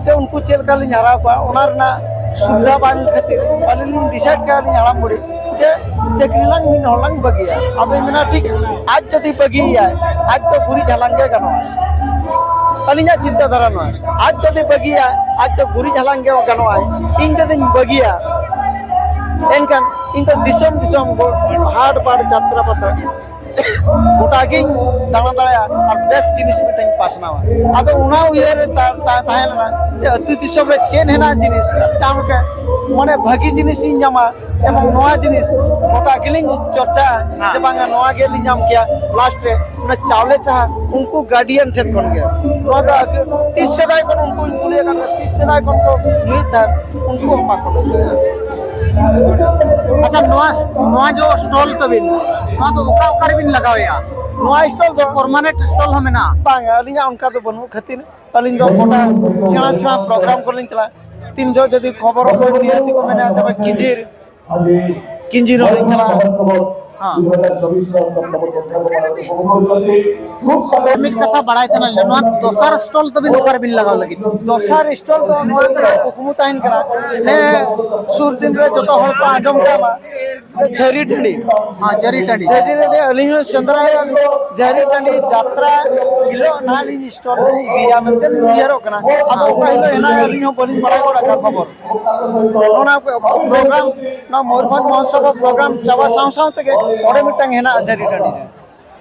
ᱡᱮ ᱩᱱᱠᱩ ᱪᱮᱫ ᱞᱮᱠᱟ ᱞᱤᱧ ᱦᱟᱨᱟ ᱠᱚᱣᱟ, ᱚᱱᱟ ᱨᱮᱱᱟᱜ ᱥᱩᱵᱤᱫᱷᱟ ᱵᱟᱝ ᱠᱷᱟᱹᱛᱤᱨ ᱟᱹᱞᱤᱧ ᱞᱤᱧ ᱰᱤᱥᱟᱭᱤᱰ ᱠᱮᱜᱼᱟ, ᱟᱹᱞᱤᱧ ᱦᱟᱲᱟᱢ ᱵᱩᱲᱦᱤ, ᱡᱮ ᱪᱟᱹᱠᱨᱤ ᱞᱟᱝ ᱢᱤᱫ ᱦᱚᱲ ᱞᱟᱝ ᱵᱟᱹᱜᱤᱭᱟ᱾ ᱟᱫᱚᱧ ᱢᱮᱱᱟ, ᱴᱷᱤᱠ, ᱟᱡ ᱡᱩᱫᱤ ᱵᱟᱹᱜᱤᱭᱟᱭ, ᱟᱡ ᱫᱚ ᱜᱩᱨᱤᱡ ᱦᱟᱞᱟᱝ ᱜᱮ ᱜᱟᱱᱚᱜᱼᱟ᱾ ᱟᱹᱞᱤᱧᱟᱜ ᱪᱤᱱᱛᱟᱹ ᱫᱷᱟᱨᱟ ᱱᱚᱣᱟ, ᱟᱡ ᱡᱩᱫᱤ ᱵᱟᱹᱜᱤᱭᱟᱭ, ᱟᱡ ᱫᱚ ᱜᱩᱨᱤᱡ ᱦᱟᱞᱟᱝ ᱜᱮ ᱜᱟᱱᱚᱜᱼᱟᱭ᱾ ᱤᱧ ᱡᱩᱫᱤᱧ ᱵᱟᱹᱜᱤᱭᱟ, ᱮᱱᱠᱷᱟᱱ ᱤᱧ ᱫᱚ ᱫᱤᱥᱚᱢ ᱫᱤᱥᱚᱢ ᱜᱚ-, ᱦᱟᱴ ᱵᱟᱴ ᱡᱟᱛᱨᱟ ᱯᱟᱛᱟ ᱜᱚᱴᱟ ᱜᱤᱧ ᱫᱟᱬᱟ ᱫᱟᱲᱮᱭᱟᱜᱼᱟ ᱟᱨ ᱵᱮᱥ ᱡᱤᱱᱤᱥ ᱢᱤᱫᱴᱟᱝ ᱯᱟᱥᱱᱟᱣᱟ᱾ ᱟᱫᱚ ᱚᱱᱟ ᱩᱭᱦᱟᱹᱨ ᱨᱮ ᱛᱟ- ᱛᱟ- ᱛᱟᱦᱮᱸ ᱞᱮᱱᱟ ᱡᱮ ᱟᱹᱛᱩ ᱫᱤᱥᱚᱢ ᱨᱮ ᱪᱮᱫ ᱦᱮᱱᱟᱜ ᱡᱤᱱᱤᱥ, ᱡᱟᱦᱟᱸ ᱞᱮᱠᱟ ᱢᱟᱱᱮ ᱵᱷᱟᱹᱜᱤ ᱡᱤᱱᱤᱥ ᱤᱧ ᱧᱟᱢᱟ, ᱮᱵᱚᱝ ᱱᱚᱣᱟ ᱡᱤᱱᱤᱥ ᱜᱚᱴᱟ ᱜᱮᱞᱤᱧ ᱪᱚᱨᱪᱟᱜᱼᱟ ᱡᱮ ᱵᱟᱝᱟ ᱱᱚᱣᱟ ᱜᱮᱞᱤᱧ ᱧᱟᱢ ᱠᱮᱭᱟ᱾ ᱞᱟᱥᱴ ᱨᱮ ᱚᱱᱟ ᱪᱟᱣᱞᱮ ᱪᱟᱦᱟ ᱩᱱᱠᱩ ᱜᱟᱨᱰᱤᱭᱟᱱ ᱴᱷᱮᱱ ᱠᱷᱚᱱ ᱜᱮ ᱱᱚᱣᱟ ᱫᱚ ᱟᱹᱜᱩ-, ᱛᱤᱥ ᱥᱮᱫᱟᱭ ᱠᱷᱚᱱ ᱩᱱᱠᱩᱧ ᱠᱩᱞᱤᱭᱮᱫ ᱠᱟᱱ ᱛᱟᱦᱮᱸ, ᱛᱤᱥ ᱥᱮᱫᱟᱭ ᱠᱷᱚᱱ ᱠᱚ ᱧᱩᱭᱮᱫ ᱛᱟᱦᱮᱸᱫ, ᱩᱱᱠᱩ ᱦᱚᱸ ᱵᱟᱠᱚ ᱞᱟᱹᱭ ᱫᱟᱲᱮᱭᱟᱜᱼᱟ᱾ ᱟᱪᱪᱷᱟ, ᱱᱚᱣᱟ, ᱱᱚᱣᱟ ᱡᱚ ᱥᱴᱚᱞ ᱛᱟᱵᱤᱱ, ᱱᱚᱣᱟ ᱫᱚ ᱚᱠᱟ, ᱚᱠᱟ ᱨᱮᱵᱤᱱ ᱞᱟᱜᱟᱣᱮᱫᱼᱟ? ᱱᱚᱣᱟ ᱥᱴᱚᱞ ᱫᱚ ᱯᱟᱨᱢᱟᱱᱮᱱᱴ ᱥᱴᱚᱞ ᱦᱚᱸ ᱢᱮᱱᱟᱜᱼᱟ? ᱵᱟᱝ, ᱟᱹᱞᱤᱧᱟᱜ ᱚᱱᱠᱟ ᱫᱚ ᱵᱟᱹᱱᱩᱜ ᱠᱷᱟᱹᱛᱤᱨ ᱟᱹᱞᱤᱧ ᱫᱚ ᱜᱚᱴᱟ ᱥᱮᱬᱟ ᱥᱮᱬᱟ ᱯᱨᱳᱜᱨᱟᱢ ᱠᱚᱨᱮ ᱞᱤᱧ ᱪᱟᱞᱟᱜᱼᱟ᱾ ᱛᱤᱱ ᱡᱚᱦᱚᱜ ᱡᱩᱫᱤ ᱠᱷᱚᱵᱚᱨ ᱠᱚ ᱱᱤᱭᱟᱹ ᱛᱮᱠᱚ ᱢᱮᱱᱟ, ᱛᱚᱵᱮ ᱠᱤᱸᱡᱤᱨ, ᱠᱤᱸᱡᱤᱨ ᱦᱚᱸ ᱞᱤᱧ ᱪᱟᱞᱟᱜᱼᱟ᱾ ᱦᱮᱸ᱾ ᱢᱤᱫ ᱠᱟᱛᱷᱟ ᱵᱟᱲᱟᱭ ᱥᱟᱱᱟ ᱞᱤᱧᱟ, ᱱᱚᱣᱟ ᱫᱚᱥᱟᱨ ᱥᱴᱚᱞ ᱛᱟᱵᱤᱱ ᱚᱠᱟ ᱨᱮᱵᱤᱱ ᱞᱟᱜᱟᱣ ᱞᱟᱹᱜᱤᱫ? ᱫᱚᱥᱟᱨ ᱥᱴᱚᱞ ᱫᱚ ᱱᱚᱣᱟ ᱫᱚ ᱠᱩᱠᱢᱩ ᱛᱟᱦᱮᱱ ᱠᱟᱱᱟ, ᱱᱮ ᱥᱩᱨ ᱫᱤᱱ ᱨᱮ ᱡᱚᱛᱚ ᱦᱚᱲ ᱠᱚ ᱟᱸᱡᱚᱢ ᱠᱟᱜ ᱢᱟ, ᱡᱷᱟᱹᱨᱤ ᱴᱟᱺᱰᱤ᱾ ᱦᱮᱸ, ᱡᱷᱟᱹᱨᱤ ᱴᱟᱺᱰᱤ᱾ ᱡᱷᱟᱹᱨᱤ ᱴᱟᱺᱰᱤ ᱟᱹᱞᱤᱧ ᱦᱚᱸ ᱥᱮᱸᱫᱽᱨᱟᱭᱟ, ᱡᱷᱟᱹᱨᱤ ᱴᱟᱺᱰᱤ ᱡᱟᱛᱨᱟ ᱦᱤᱞᱳᱜ ᱱᱟᱦᱟᱜ ᱞᱤᱧ ᱥᱴᱚᱞ ᱞᱤᱧ ᱤᱫᱤᱭᱟ ᱢᱮᱱᱛᱮ ᱞᱤᱧ ᱩᱭᱦᱟᱹᱨᱚᱜ ᱠᱟᱱᱟ᱾ ᱟᱫᱚ ᱚᱠᱟ ᱦᱤᱞᱳᱜ ᱦᱮᱱᱟᱜᱼᱟ ᱟᱹᱞᱤᱧ ᱦᱚᱸ ᱵᱟᱹᱞᱤᱧ ᱵᱟᱲᱟᱭ ᱜᱚᱫ ᱟᱠᱟᱫ ᱠᱷᱚᱵᱚᱨ᱾ ᱚᱱᱟ ᱯᱨᱳᱜᱨᱟᱢ, ᱱᱚᱣᱟ ᱢᱚᱭᱩᱨᱵᱷᱚᱸᱡᱽ ᱢᱚᱦᱳᱛᱥᱚᱵᱽ ᱯᱨᱳᱜᱨᱟᱢ ᱪᱟᱵᱟ ᱥᱟᱶ ᱥᱟᱶ ᱛᱮᱜᱮ ᱚᱸᱰᱮ ᱢᱤᱫᱴᱟᱝ ᱦᱮᱱᱟᱜᱼᱟ ᱡᱷᱟᱹᱨᱤ ᱴᱟᱺᱰᱤ ᱨᱮ᱾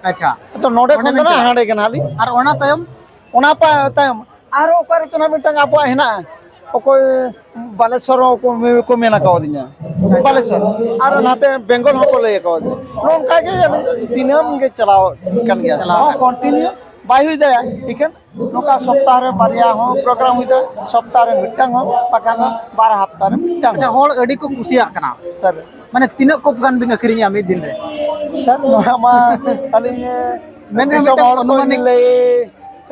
ᱟᱪᱪᱷᱟ᱾ ᱟᱫᱚ ᱱᱚᱰᱮ ᱚᱸᱰᱮ ᱠᱷᱚᱱ ᱫᱚ ᱢᱤᱫᱴᱟᱝ᱾ ᱱᱟᱦᱟᱜ ᱦᱟᱸᱰᱮ ᱜᱮ ᱱᱟᱦᱟᱜ ᱞᱤᱧ᱾ ᱟᱨ ᱚᱱᱟ ᱛᱟᱭᱚᱢ? ᱚᱱᱟ ᱯᱟ-, ᱛᱟᱭᱚᱢ ᱟᱨᱦᱚᱸ ᱚᱠᱟ ᱨᱮᱪᱚ ᱱᱟᱦᱟᱜ ᱢᱤᱫᱴᱟᱝ ᱟᱵᱚᱣᱟᱜ ᱦᱮᱱᱟᱜᱼᱟ, ᱚᱠᱚᱭ ᱵᱟᱞᱮᱥᱚᱨ ᱦᱚᱸ ᱠᱚ ᱢᱮ-, ᱠᱚ ᱢᱮᱱ ᱠᱟᱣᱫᱤᱧᱟ, ᱵᱟᱞᱮᱥᱚᱨ, ᱟᱨ ᱱᱟᱛᱮ ᱵᱮᱝᱜᱚᱞ ᱦᱚᱸᱠᱚ ᱞᱟᱹᱭ ᱠᱟᱣᱫᱤᱧᱟ᱾ ᱱᱚᱜᱼᱚ ᱱᱚᱝᱠᱟ ᱜᱮ ᱟᱹᱞᱤᱧ ᱫᱚ ᱫᱤᱱᱟᱹᱢ ᱜᱮ ᱪᱟᱞᱟᱣ ᱠᱟᱱ ᱜᱮᱭᱟ᱾ ᱪᱟᱞᱟᱣ ᱦᱚᱸ ᱠᱟᱱ᱾ ᱠᱚᱱᱴᱤᱱᱤᱭᱩ ᱵᱟᱭ ᱦᱩᱭ ᱫᱟᱲᱮᱭᱟᱜᱼᱟ, ᱤᱠᱷᱟᱹᱱ ᱱᱚᱝᱠᱟ ᱥᱚᱯᱛᱟᱦᱚ ᱨᱮ ᱵᱟᱨᱭᱟ ᱦᱚᱸ ᱯᱨᱳᱜᱨᱟᱢ ᱦᱩᱭ ᱫᱟᱲᱮᱭᱟᱜᱼᱟ, ᱥᱚᱯᱛᱟᱦᱚ ᱨᱮ ᱢᱤᱫᱴᱟᱝ ᱦᱚᱸ, ᱵᱟᱠᱷᱟᱱ ᱵᱟᱨ ᱦᱟᱯᱛᱟ ᱨᱮ ᱢᱤᱫᱴᱟᱝ ᱟᱪᱪᱷᱟ, ᱦᱚᱸ᱾ ᱦᱚᱲ ᱟᱹᱰᱤ ᱠᱚ ᱠᱩᱥᱤᱭᱟᱜ ᱠᱟᱱᱟ᱾ ᱥᱟᱨ᱾ ᱢᱟᱱᱮ ᱛᱤᱱᱟᱹᱜ ᱠᱚᱯ ᱜᱟᱱ ᱵᱤᱱ ᱟᱹᱠᱷᱨᱤᱧᱟ ᱢᱤᱫ ᱫᱤᱱ ᱨᱮ? ᱥᱟᱨ, ᱱᱚᱣᱟ ᱢᱟ ᱟᱹᱞᱤᱧ ᱢᱮᱱ ᱨᱮ ᱫᱤᱥᱚᱢ ᱢᱤᱫᱴᱟᱝ ᱦᱚᱲ ᱠᱚ ᱚᱱᱩᱢᱟᱱᱤᱠ ᱞᱟᱹᱭ,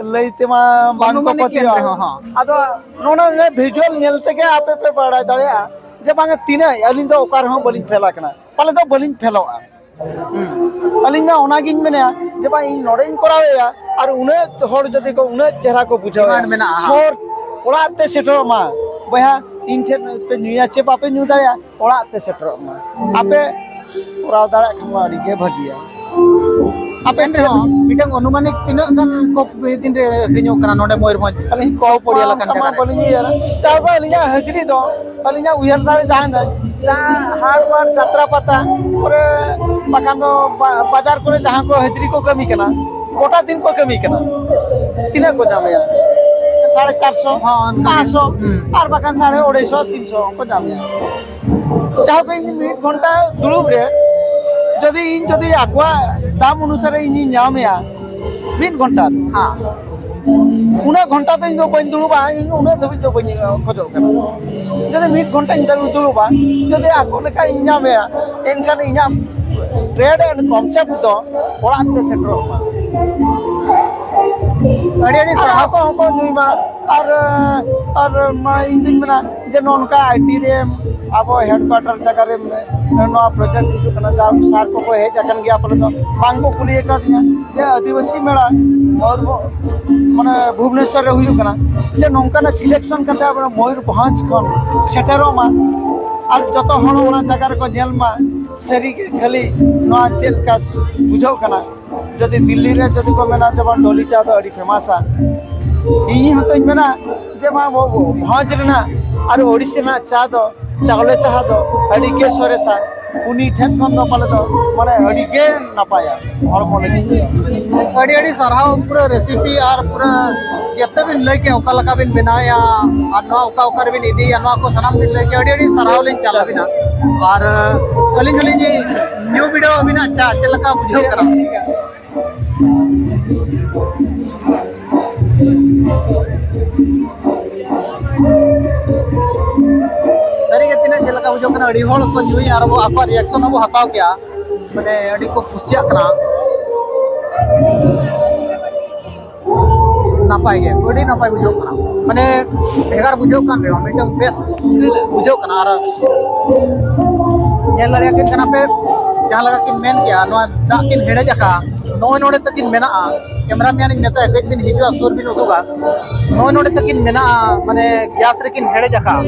ᱞᱟᱹᱭ ᱛᱮᱢᱟ ᱵᱟᱝ ᱠᱚ ᱚᱱᱩᱢᱟᱱᱤᱠ ᱮᱱ ᱯᱟᱹᱛᱭᱟᱹᱜᱼᱟ᱾ ᱨᱮᱦᱚᱸ, ᱦᱚᱸ᱾ ᱟᱫᱚ ᱱᱚᱜᱼᱚ ᱱᱚᱣᱟ ᱵᱷᱤᱡᱩᱣᱟᱞ ᱧᱮᱞ ᱛᱮᱜᱮ ᱟᱯᱮ ᱯᱮ ᱵᱟᱲᱟᱭ ᱫᱟᱲᱮᱭᱟᱜᱼᱟ ᱡᱮ ᱵᱟᱝᱟ ᱛᱤᱱᱟᱹᱜ, ᱟᱹᱞᱤᱧ ᱫᱚ ᱚᱠᱟ ᱨᱮᱦᱚᱸ ᱵᱟᱹᱞᱤᱧ ᱯᱷᱮᱞ ᱟᱠᱟᱱᱟ, ᱯᱟᱞᱮ ᱫᱚ ᱵᱟᱹᱞᱤᱧ ᱯᱷᱮᱞᱚᱜᱼᱟ᱾ ᱦᱩᱸ᱾ ᱟᱹᱞᱤᱧ ᱢᱟ ᱚᱱᱟᱜᱤᱧ ᱢᱮᱱᱟ ᱡᱮ ᱵᱟᱝ ᱤᱧ ᱱᱚᱰᱮᱧ ᱠᱚᱨᱟᱣᱮᱭᱟ ᱟᱨ ᱩᱱᱟᱹᱜ ᱦᱚᱲ ᱡᱩᱫᱤ ᱠᱚ ᱩᱱᱟᱹᱜ ᱪᱮᱦᱨᱟ ᱠᱚ ᱵᱩᱡᱷᱟᱹᱣᱟ, ᱰᱤᱢᱟᱱᱰ ᱢᱮᱱᱟᱜᱼᱟ᱾ ᱥᱚᱦᱚᱨ ᱚᱲᱟᱜ ᱛᱮ ᱥᱮᱴᱮᱨᱚᱜ ᱢᱟ, ᱵᱚᱭᱦᱟ ᱤᱧ ᱴᱷᱮᱱ ᱯᱮ ᱧᱩᱭᱟ ᱪᱮ ᱵᱟᱯᱮ ᱧᱩ ᱫᱟᱲᱮᱭᱟᱜᱼᱟ, ᱚᱲᱟᱜ ᱛᱮ ᱥᱮᱴᱮᱨᱚᱜ ᱢᱟ᱾ ᱟᱯᱮ ᱠᱚᱨᱟᱣ ᱫᱟᱲᱮᱭᱟᱜ ᱠᱷᱟᱱ ᱢᱟ ᱟᱹᱰᱤ ᱜᱮ ᱵᱷᱟᱹᱜᱤᱭᱟ᱾ ᱟᱯᱮ ᱮᱱ ᱨᱮᱦᱚᱸ ᱢᱤᱫᱴᱟᱝ ᱚᱱᱩᱢᱟᱱᱤᱠ ᱛᱤᱱᱟᱹᱜ ᱜᱟᱱ ᱠᱚᱯ ᱢᱤᱫ ᱫᱤᱱ ᱨᱮ ᱟᱹᱠᱷᱨᱤᱧᱚᱜ ᱠᱟᱱᱟ ᱱᱚᱰᱮ ᱢᱚᱭᱩᱨᱵᱷᱚᱸᱡᱽ? ᱟᱹᱞᱤᱧ ᱠᱚᱯ ᱯᱚᱲᱤᱭᱟ ᱢᱟ ᱞᱮᱠᱟᱱ ᱚᱱᱠᱟ ᱡᱟᱭᱜᱟ ᱢᱟ ᱨᱮ? ᱵᱟᱹᱞᱤᱧ ᱩᱭᱦᱟᱹᱨᱟ᱾ ᱛᱟᱣ ᱟᱹᱞᱤᱧᱟᱜ ᱦᱟᱹᱡᱨᱤ ᱫᱚ, ᱟᱹᱞᱤᱧᱟᱜ ᱩᱭᱦᱟᱹᱨ ᱫᱟᱲᱮ ᱡᱟᱦᱟᱸ ᱫᱚ, ᱡᱟᱦᱟᱸ ᱦᱟᱴ ᱵᱟᱴ ᱡᱟᱛᱨᱟ ᱯᱟᱛᱟ ᱠᱚᱨᱮ ᱵᱟᱠᱷᱟᱱ ᱫᱚ ᱵᱟ- ᱵᱟᱡᱟᱨ ᱠᱚᱨᱮ ᱡᱟᱦᱟᱸ ᱠᱚ ᱦᱟᱹᱡᱨᱤ ᱠᱚ ᱠᱟᱹᱢᱤ ᱠᱟᱱᱟ, ᱜᱚᱴᱟ ᱫᱤᱱ ᱠᱚ ᱠᱟᱹᱢᱤ ᱠᱟᱱᱟ, ᱛᱤᱱᱟᱹᱜ ᱠᱚ ᱧᱟᱢᱮᱭᱟ? ᱥᱟᱲᱮ ᱪᱟᱨᱥᱚ, ᱦᱚᱸ, ᱚᱱᱠᱟ ᱜᱮ᱾ ᱯᱟᱸᱪᱥᱚ, ᱦᱩᱸ᱾ ᱟᱨ ᱵᱟᱠᱷᱟᱱ ᱥᱟᱲᱮ ᱟᱲᱟᱭᱥᱚ, ᱛᱤᱱᱥᱚ ᱦᱚᱸᱠᱚ ᱧᱟᱢᱮᱭᱟ᱾ ᱡᱟᱦᱟᱸ ᱠᱚ ᱤᱧ ᱢᱤᱫ ᱜᱷᱚᱱᱴᱟ ᱫᱩᱲᱩᱵ ᱨᱮ ᱡᱩᱫᱤ ᱤᱧ ᱡᱩᱫᱤ ᱟᱠᱚᱣᱟᱜ ᱫᱟᱢ ᱚᱱᱩᱥᱟᱨᱮ ᱤᱧᱤᱧ ᱧᱟᱢᱮᱭᱟ, ᱢᱤᱫ ᱜᱷᱚᱱᱴᱟ ᱨᱮ, ᱦᱮᱸ᱾ ᱩᱱᱟᱹᱜ ᱜᱷᱚᱱᱴᱟ ᱫᱚ ᱤᱧ ᱫᱚ ᱵᱟᱹᱧ ᱫᱩᱲᱩᱵᱟ, ᱤᱧ ᱩᱱᱟᱹᱜ ᱫᱷᱟᱹᱵᱤᱡ ᱫᱚ ᱵᱟᱹᱧ ᱠᱷᱚᱡᱚᱜ ᱠᱟᱱᱟ᱾ ᱡᱩᱫᱤ ᱢᱤᱫ ᱜᱷᱚᱱᱴᱟᱧ ᱫᱩᱲᱩᱵᱟ, ᱡᱩᱫᱤ ᱟᱠᱚ ᱞᱮᱠᱟ ᱤᱧ ᱧᱟᱢᱮᱭᱟ, ᱮᱱᱠᱷᱟᱱ ᱤᱧᱟᱹᱜ trade and concept ᱫᱚ ᱚᱲᱟᱜ ᱛᱮ ᱥᱮᱴᱮᱨᱚᱜ ᱢᱟ᱾ ᱟᱹᱰᱤ ᱟᱹᱰᱤ ᱟᱨ ᱥᱟᱨᱦᱟᱣ᱾ ᱟᱠᱚ ᱦᱚᱸᱠᱚ ᱧᱩᱭ ᱢᱟ᱾ ᱟᱨ, ᱟᱨ ᱢᱟ ᱤᱧ ᱫᱩᱧ ᱢᱮᱱᱟ ᱡᱮ ᱱᱚᱜᱼᱚ ᱱᱚᱝᱠᱟ ᱟᱭ ᱴᱤ ᱨᱮ ᱟᱵᱚ headquarter ᱡᱟᱭᱜᱟ ᱨᱮ ᱱᱚᱣᱟ project ᱦᱤᱡᱩᱜ ᱠᱟᱱᱟ, ᱡᱟ ᱥᱟᱨ ᱠᱚᱠᱚ ᱦᱮᱡ ᱟᱠᱟᱱ ᱜᱮᱭᱟ, ᱯᱟᱞᱮ ᱫᱚ ᱵᱟᱝ ᱠᱚ ᱠᱩᱞᱤ ᱟᱠᱟᱫᱤᱧᱟ ᱡᱮ ᱟᱹᱫᱤᱵᱟᱹᱥᱤ ᱢᱮᱞᱟ ᱢᱚᱭᱩᱨᱵᱷᱚ-, ᱢᱟᱱᱮ ᱵᱷᱩᱵᱽᱱᱮᱥᱚᱨ ᱨᱮ ᱦᱩᱭᱩᱜ ᱠᱟᱱᱟ, ᱡᱮ ᱱᱚᱝᱠᱟᱱᱟᱜ selection ᱠᱟᱛᱮ ᱟᱵᱚ ᱢᱚᱭᱩᱨᱵᱷᱚᱸᱡᱽ ᱠᱷᱚᱱ ᱥᱮᱴᱮᱨᱚᱜ ᱢᱟ ᱟᱨ ᱡᱚᱛᱚ ᱦᱚᱲ ᱚᱱᱟ ᱡᱟᱭᱜᱟ ᱨᱮᱠᱚ ᱧᱮᱞ ᱢᱟ᱾ ᱥᱟᱹᱨᱤᱜᱮ ᱠᱷᱟᱹᱞᱤ ᱱᱚᱣᱟ ᱪᱮᱫ ᱞᱮᱠᱟ ᱵᱩᱡᱷᱟᱹᱜ ᱠᱟᱱᱟ᱾ ᱡᱩᱫᱤ ᱫᱤᱞᱞᱤ ᱨᱮ ᱡᱩᱫᱤ ᱠᱚ ᱢᱮᱱᱟ ᱡᱮ ᱵᱟᱝ ᱰᱚᱞᱤ ᱪᱟ ᱫᱚ ᱟᱹᱰᱤ famous-ᱟ, ᱤᱧ ᱦᱚᱸᱛᱚᱧ ᱢᱮᱱᱟ ᱡᱮ ᱵᱟᱝ ᱵᱷᱚ-, ᱵᱷᱚᱸᱡᱽ ᱨᱮᱱᱟᱜ ᱟᱨ ᱳᱰᱤᱥᱟ ᱨᱮᱱᱟᱜ ᱪᱟ ᱫᱚ, ᱪᱟᱣᱞᱮ ᱪᱟ ᱫᱚ ᱟᱹᱰᱤ ᱜᱮ ᱥᱚᱨᱮᱥᱟ᱾ ᱩᱱᱤ ᱴᱷᱮᱱ ᱠᱷᱚᱱ ᱫᱚ ᱯᱟᱞᱮ ᱫᱚ ᱢᱟᱱᱮ ᱟᱹᱰᱤ ᱜᱮ ᱱᱟᱯᱟᱭᱟ ᱦᱚᱲᱢᱚ ᱞᱟᱹᱜᱤᱫ ᱛᱮᱫᱚ᱾ ᱟᱹᱰᱤ ᱟᱹᱰᱤ ᱥᱟᱨᱦᱟᱣ ᱯᱩᱨᱟᱹ recipe ᱟᱨ ᱯᱩᱨᱟᱹ ᱡᱮᱛᱮ ᱵᱤᱱ ᱞᱟᱹᱭ ᱠᱮᱫ, ᱚᱠᱟ ᱞᱮᱠᱟ ᱵᱤᱱ ᱵᱮᱱᱟᱣᱮᱫᱼᱟ ᱟᱨ ᱱᱚᱣᱟ ᱚᱠᱟ ᱚᱠᱟ ᱨᱮᱵᱤᱱ ᱤᱫᱤᱭᱮᱫᱼᱟ, ᱱᱚᱣᱟ ᱠᱚ ᱥᱟᱱᱟᱢ ᱵᱤᱱ ᱞᱟᱹᱭ ᱠᱮᱫ, ᱟᱹᱰᱤ ᱟᱹᱰᱤ ᱥᱟᱨᱦᱟᱣ ᱞᱤᱧ ᱪᱟᱞ ᱟᱹᱵᱤᱱᱟ᱾ ᱟᱨ ᱟᱹᱞᱤᱧ ᱦᱚᱸᱞᱤᱧ ᱧᱩ ᱵᱤᱰᱟᱹᱣ ᱟᱹᱵᱤᱱᱟᱜ ᱪᱟ ᱪᱮᱫ ᱞᱮᱠᱟ ᱵᱩᱡᱷᱟᱹᱜ ᱠᱟᱱᱟ᱾ ᱥᱟᱹᱨᱤᱜᱮ ᱛᱤᱱᱟᱹᱜ ᱪᱮᱫ ᱞᱮᱠᱟ ᱵᱩᱡᱷᱟᱹᱜ ᱠᱟᱱᱟ, ᱟᱹᱰᱤ ᱦᱚᱲ ᱠᱚ ᱧᱩᱭᱟ ᱟᱨ ᱟᱵᱚ ᱟᱠᱚᱣᱟᱜ reaction ᱦᱚᱸᱵᱚ ᱦᱟᱛᱟᱣ ᱠᱮᱜᱼᱟ, ᱢᱟᱱᱮ ᱟᱹᱰᱤ ᱠᱚ ᱠᱩᱥᱤᱭᱟᱜ ᱠᱟᱱᱟ᱾ ᱱᱟᱯᱟᱭ ᱜᱮ, ᱟᱹᱰᱤ ᱱᱟᱯᱟᱭ ᱵᱩᱡᱷᱟᱹᱜ ᱠᱟᱱᱟ, ᱢᱟᱱᱮ ᱵᱷᱮᱜᱟᱨ ᱵᱩᱡᱷᱟᱹᱜ ᱠᱟᱱ ᱨᱮᱦᱚᱸ ᱢᱤᱫᱴᱟᱝ ᱵᱮᱥ ᱵᱩᱡᱷᱟᱹᱜ ᱠᱟᱱᱟ᱾ ᱟᱨ ᱧᱮᱞ ᱫᱟᱲᱮᱭᱟᱜ ᱠᱤᱱ ᱠᱟᱱᱟ ᱯᱮ ᱡᱟᱦᱟᱸ ᱞᱮᱠᱟ ᱠᱤᱱ ᱢᱮᱱ ᱠᱮᱜᱼᱟ, ᱱᱚᱣᱟ ᱫᱟᱜ ᱠᱤᱱ ᱦᱮᱰᱮᱡ ᱟᱠᱟᱫᱼᱟ, ᱱᱚᱜᱼᱚᱭ ᱱᱚᱰᱮ ᱛᱟᱹᱠᱤᱱ ᱢᱮᱱᱟᱜᱼᱟ᱾ Cameraman ᱤᱧ ᱢᱮᱛᱟᱭᱟ ᱠᱟᱹᱡ ᱵᱤᱱ ᱦᱤᱡᱩᱜᱼᱟ, ᱥᱩᱨ ᱵᱤᱱ ᱩᱫᱩᱜᱟ, ᱱᱚᱜᱼᱚᱭ ᱱᱚᱰᱮ ᱛᱟᱹᱠᱤᱱ ᱢᱮᱱᱟᱜᱼᱟ, ᱢᱟᱱᱮ gas ᱨᱮᱠᱤᱱ ᱦᱮᱰᱮᱡ ᱟᱠᱟᱫᱼᱟ,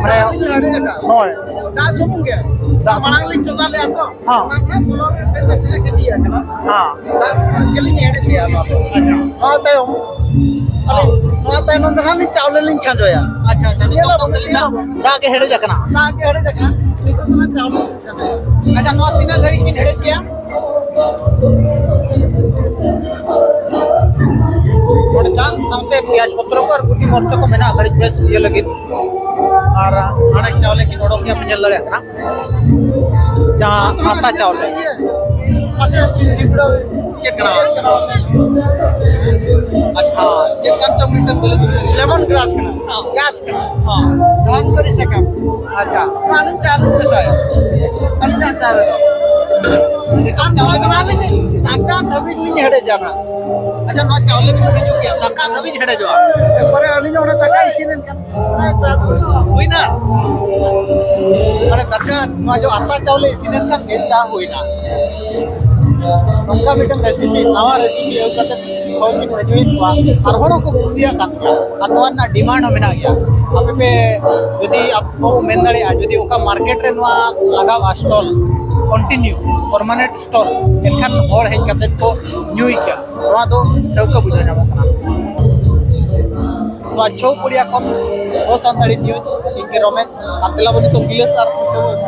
ᱢᱟᱱᱮ ᱦᱮᱰᱮᱡ ᱟᱠᱟᱫᱼᱟ᱾ ᱦᱳᱭ᱾ ᱫᱟᱜ ᱥᱩᱢᱩᱝ ᱜᱮ? ᱫᱟᱜ ᱥᱩᱢᱩᱝ᱾ ᱢᱟᱲᱟᱝ ᱞᱤᱧ ᱪᱚᱸᱫᱟ ᱞᱮᱫᱼᱟ ᱛᱚ᱾ ᱦᱮᱸ᱾ ᱚᱱᱟ ᱠᱷᱚᱱᱟᱜ ᱠᱚᱞᱚᱨ ᱨᱮ ᱢᱤᱫᱴᱮᱱ ᱢᱮᱥᱮᱡ ᱮ ᱠᱟᱹᱢᱤᱭᱟ ᱠᱟᱱᱟ᱾ ᱦᱮᱸ᱾ ᱚᱱᱟ ᱜᱮᱞᱤᱧ ᱮᱰ ᱤᱫᱤᱭᱟ ᱱᱚᱣᱟ ᱫᱚ᱾ ᱟᱪᱪᱷᱟ᱾ ᱱᱚᱣᱟ ᱛᱟᱭᱚᱢ, ᱦᱮᱸ᱾ ᱱᱚᱣᱟ ᱛᱟᱭᱱᱚᱢ ᱫᱚ ᱱᱟᱦᱟᱜ ᱞᱤᱧ ᱪᱟᱣᱞᱮ ᱞᱤᱧ ᱠᱷᱟᱸᱡᱚᱭᱟ᱾ ᱟᱪᱪᱷᱟ, ᱟᱪᱪᱷᱟ᱾ ᱱᱤᱛᱚᱜ ᱫᱚ ᱠᱷᱟᱹᱞᱤ ᱫᱟᱜ, ᱫᱟᱜ ᱜᱮ ᱦᱮᱰᱮᱡ ᱟᱠᱟᱱᱟ᱾ ᱫᱟᱜ ᱜᱮ ᱦᱮᱰᱮᱡ ᱟᱠᱟᱱᱟ᱾ ᱱᱤᱛᱚᱜ ᱫᱚ ᱱᱟᱜ ᱪᱟᱣᱞᱮ ᱠᱟᱱᱟ᱾ ᱟᱪᱪᱷᱟ, ᱱᱚᱣᱟ ᱛᱤᱱᱟᱹᱜ ᱜᱷᱟᱹᱲᱤᱡ ᱵᱤᱱ ᱦᱮᱰᱮᱡ ᱜᱮᱭᱟ? ᱱᱚᱰᱮ ᱫᱟᱜ ᱥᱟᱶᱛᱮ ᱯᱮᱸᱭᱟᱡᱽ ᱯᱚᱛᱨᱚ ᱠᱚ ᱟᱨ ᱜᱩᱴᱤ ᱢᱚᱨᱪᱟ ᱠᱚ ᱢᱮᱱᱟᱜᱼᱟ, ᱜᱷᱟᱹᱲᱤᱡ ᱵᱮᱥ ᱤᱭᱟᱹ ᱞᱟᱹᱜᱤᱫ᱾ ᱟᱨ ᱦᱟᱸᱰᱮ ᱪᱟᱣᱞᱮ ᱠᱤ ᱚᱰᱚᱠ ᱜᱮᱭᱟ, ᱯᱮ ᱧᱮᱞ ᱫᱟᱲᱮᱭᱟᱜ ᱠᱟᱱᱟ, ᱡᱟᱦᱟᱸ ᱟᱛᱟ ᱪᱟᱣᱞᱮ᱾ ᱢᱟᱥᱮ ᱪᱮᱫ ᱠᱟᱱᱟ? ᱟᱪᱪᱷᱟ, ᱪᱮᱫ ᱠᱟᱱ ᱪᱚᱝ ᱢᱤᱫᱴᱟᱝ ᱵᱚᱞᱮ ᱞᱮᱢᱚᱱ ᱜᱨᱟᱥ ᱠᱟᱱᱟ, ᱜᱷᱟᱥ ᱠᱟᱱᱟ᱾ ᱫᱷᱟᱱᱛᱚᱨᱤ ᱥᱟᱠᱟᱢ᱾ ᱟᱪᱪᱷᱟ᱾ ᱱᱚᱣᱟ ᱟᱹᱞᱤᱧ ᱪᱟ ᱞᱤᱧ ᱢᱮᱥᱟᱭᱟ᱾ ᱟᱹᱞᱤᱧᱟᱜ ᱪᱟ ᱨᱮᱫᱚ᱾ ᱱᱤᱛᱚᱜ ᱪᱟᱣᱞᱮ ᱫᱚ ᱱᱟᱦᱟᱜ ᱞᱤᱧ ᱫᱟᱠᱟ ᱫᱷᱟᱹᱵᱤᱡ ᱞᱤᱧ ᱦᱮᱰᱮᱡᱟ ᱱᱟᱦᱟᱜ᱾ ᱟᱪᱪᱷᱟ, ᱱᱚᱣᱟ ᱪᱟᱣᱞᱮ ᱵᱤᱱ ᱠᱷᱟᱹᱡᱩᱜ ᱜᱮᱭᱟ, ᱫᱟᱠᱟ ᱫᱷᱟᱹᱵᱤᱡ ᱦᱮᱰᱮᱡᱚᱜᱼᱟ? ᱮᱠᱵᱟᱨᱮ ᱟᱹᱞᱤᱧ ᱦᱚᱸ ᱚᱸᱰᱮ ᱫᱟᱠᱟ ᱤᱥᱤᱱ ᱮᱱ ᱠᱷᱟᱱ᱾ ᱦᱩᱭᱱᱟ? ᱢᱟᱱᱮ ᱫᱟᱠᱟ, ᱱᱚᱣᱟ ᱡᱚ ᱟᱛᱟ ᱪᱟᱣᱞᱮ ᱤᱥᱤᱱ ᱮᱱ ᱠᱷᱟᱱ ᱜᱮ ᱪᱟ ᱦᱩᱭᱱᱟ᱾ ᱱᱚᱝᱠᱟ ᱢᱤᱫᱴᱟᱝ ᱨᱮᱥᱤᱯᱤ, ᱱᱟᱣᱟ ᱨᱮᱥᱤᱯᱤ ᱟᱹᱜᱩ ᱠᱟᱛᱮ ᱦᱚᱲ ᱠᱤᱱ ᱦᱤᱡᱩᱜᱮᱫ ᱠᱚᱣᱟ ᱟᱨ ᱦᱚᱲ ᱦᱚᱸᱠᱚ ᱠᱩᱥᱤᱭᱟᱜ ᱠᱟᱱ ᱜᱮᱭᱟ᱾ ᱟᱨ ᱱᱚᱣᱟ ᱨᱮᱱᱟᱜ ᱰᱤᱢᱟᱱᱰ ᱦᱚᱸ ᱢᱮᱱᱟᱜ ᱜᱮᱭᱟ᱾ ᱟᱯᱮ ᱯᱮ ᱡᱩᱫᱤ ᱟᱯ-, ᱠᱚ ᱢᱮᱱ ᱫᱟᱲᱮᱭᱟᱜᱼᱟ, ᱡᱩᱫᱤ ᱚᱠᱟ ᱢᱟᱨᱠᱮᱴ ᱨᱮ ᱱᱚᱣᱟ ᱞᱟᱜᱟᱣᱼᱟ ᱥᱴᱚᱞ, ᱠᱚᱱᱴᱤᱱᱤᱭᱩ ᱯᱟᱨᱢᱟᱱᱮᱱᱴ ᱥᱴᱚᱞ, ᱮᱱᱠᱷᱟᱱ ᱦᱚᱲ ᱦᱮᱡ ᱠᱟᱛᱮ ᱠᱚ ᱧᱩᱭ ᱜᱮᱭᱟ᱾ ᱱᱚᱣᱟ ᱫᱚ ᱴᱷᱟᱹᱣᱠᱟᱹ ᱵᱩᱡᱷᱟᱹᱣ ᱧᱟᱢᱚᱜ ᱠᱟᱱᱟ᱾ ᱱᱚᱣᱟ ᱪᱷᱚᱣ ᱯᱚᱲᱤᱭᱟ ᱠᱷᱚᱱ ᱦᱚ ᱥᱟᱱᱛᱟᱲᱤ ᱱᱤᱭᱩᱡᱽ, ᱤᱧ ᱜᱮ ᱨᱚᱢᱮᱥ, ᱟᱨ ᱫᱮᱞᱟ ᱵᱚᱱ ᱱᱤᱛᱚᱜ ᱜᱤᱞᱟᱹᱥ ᱟᱨ ᱯᱩᱭᱥᱟᱹ ᱵᱚᱱ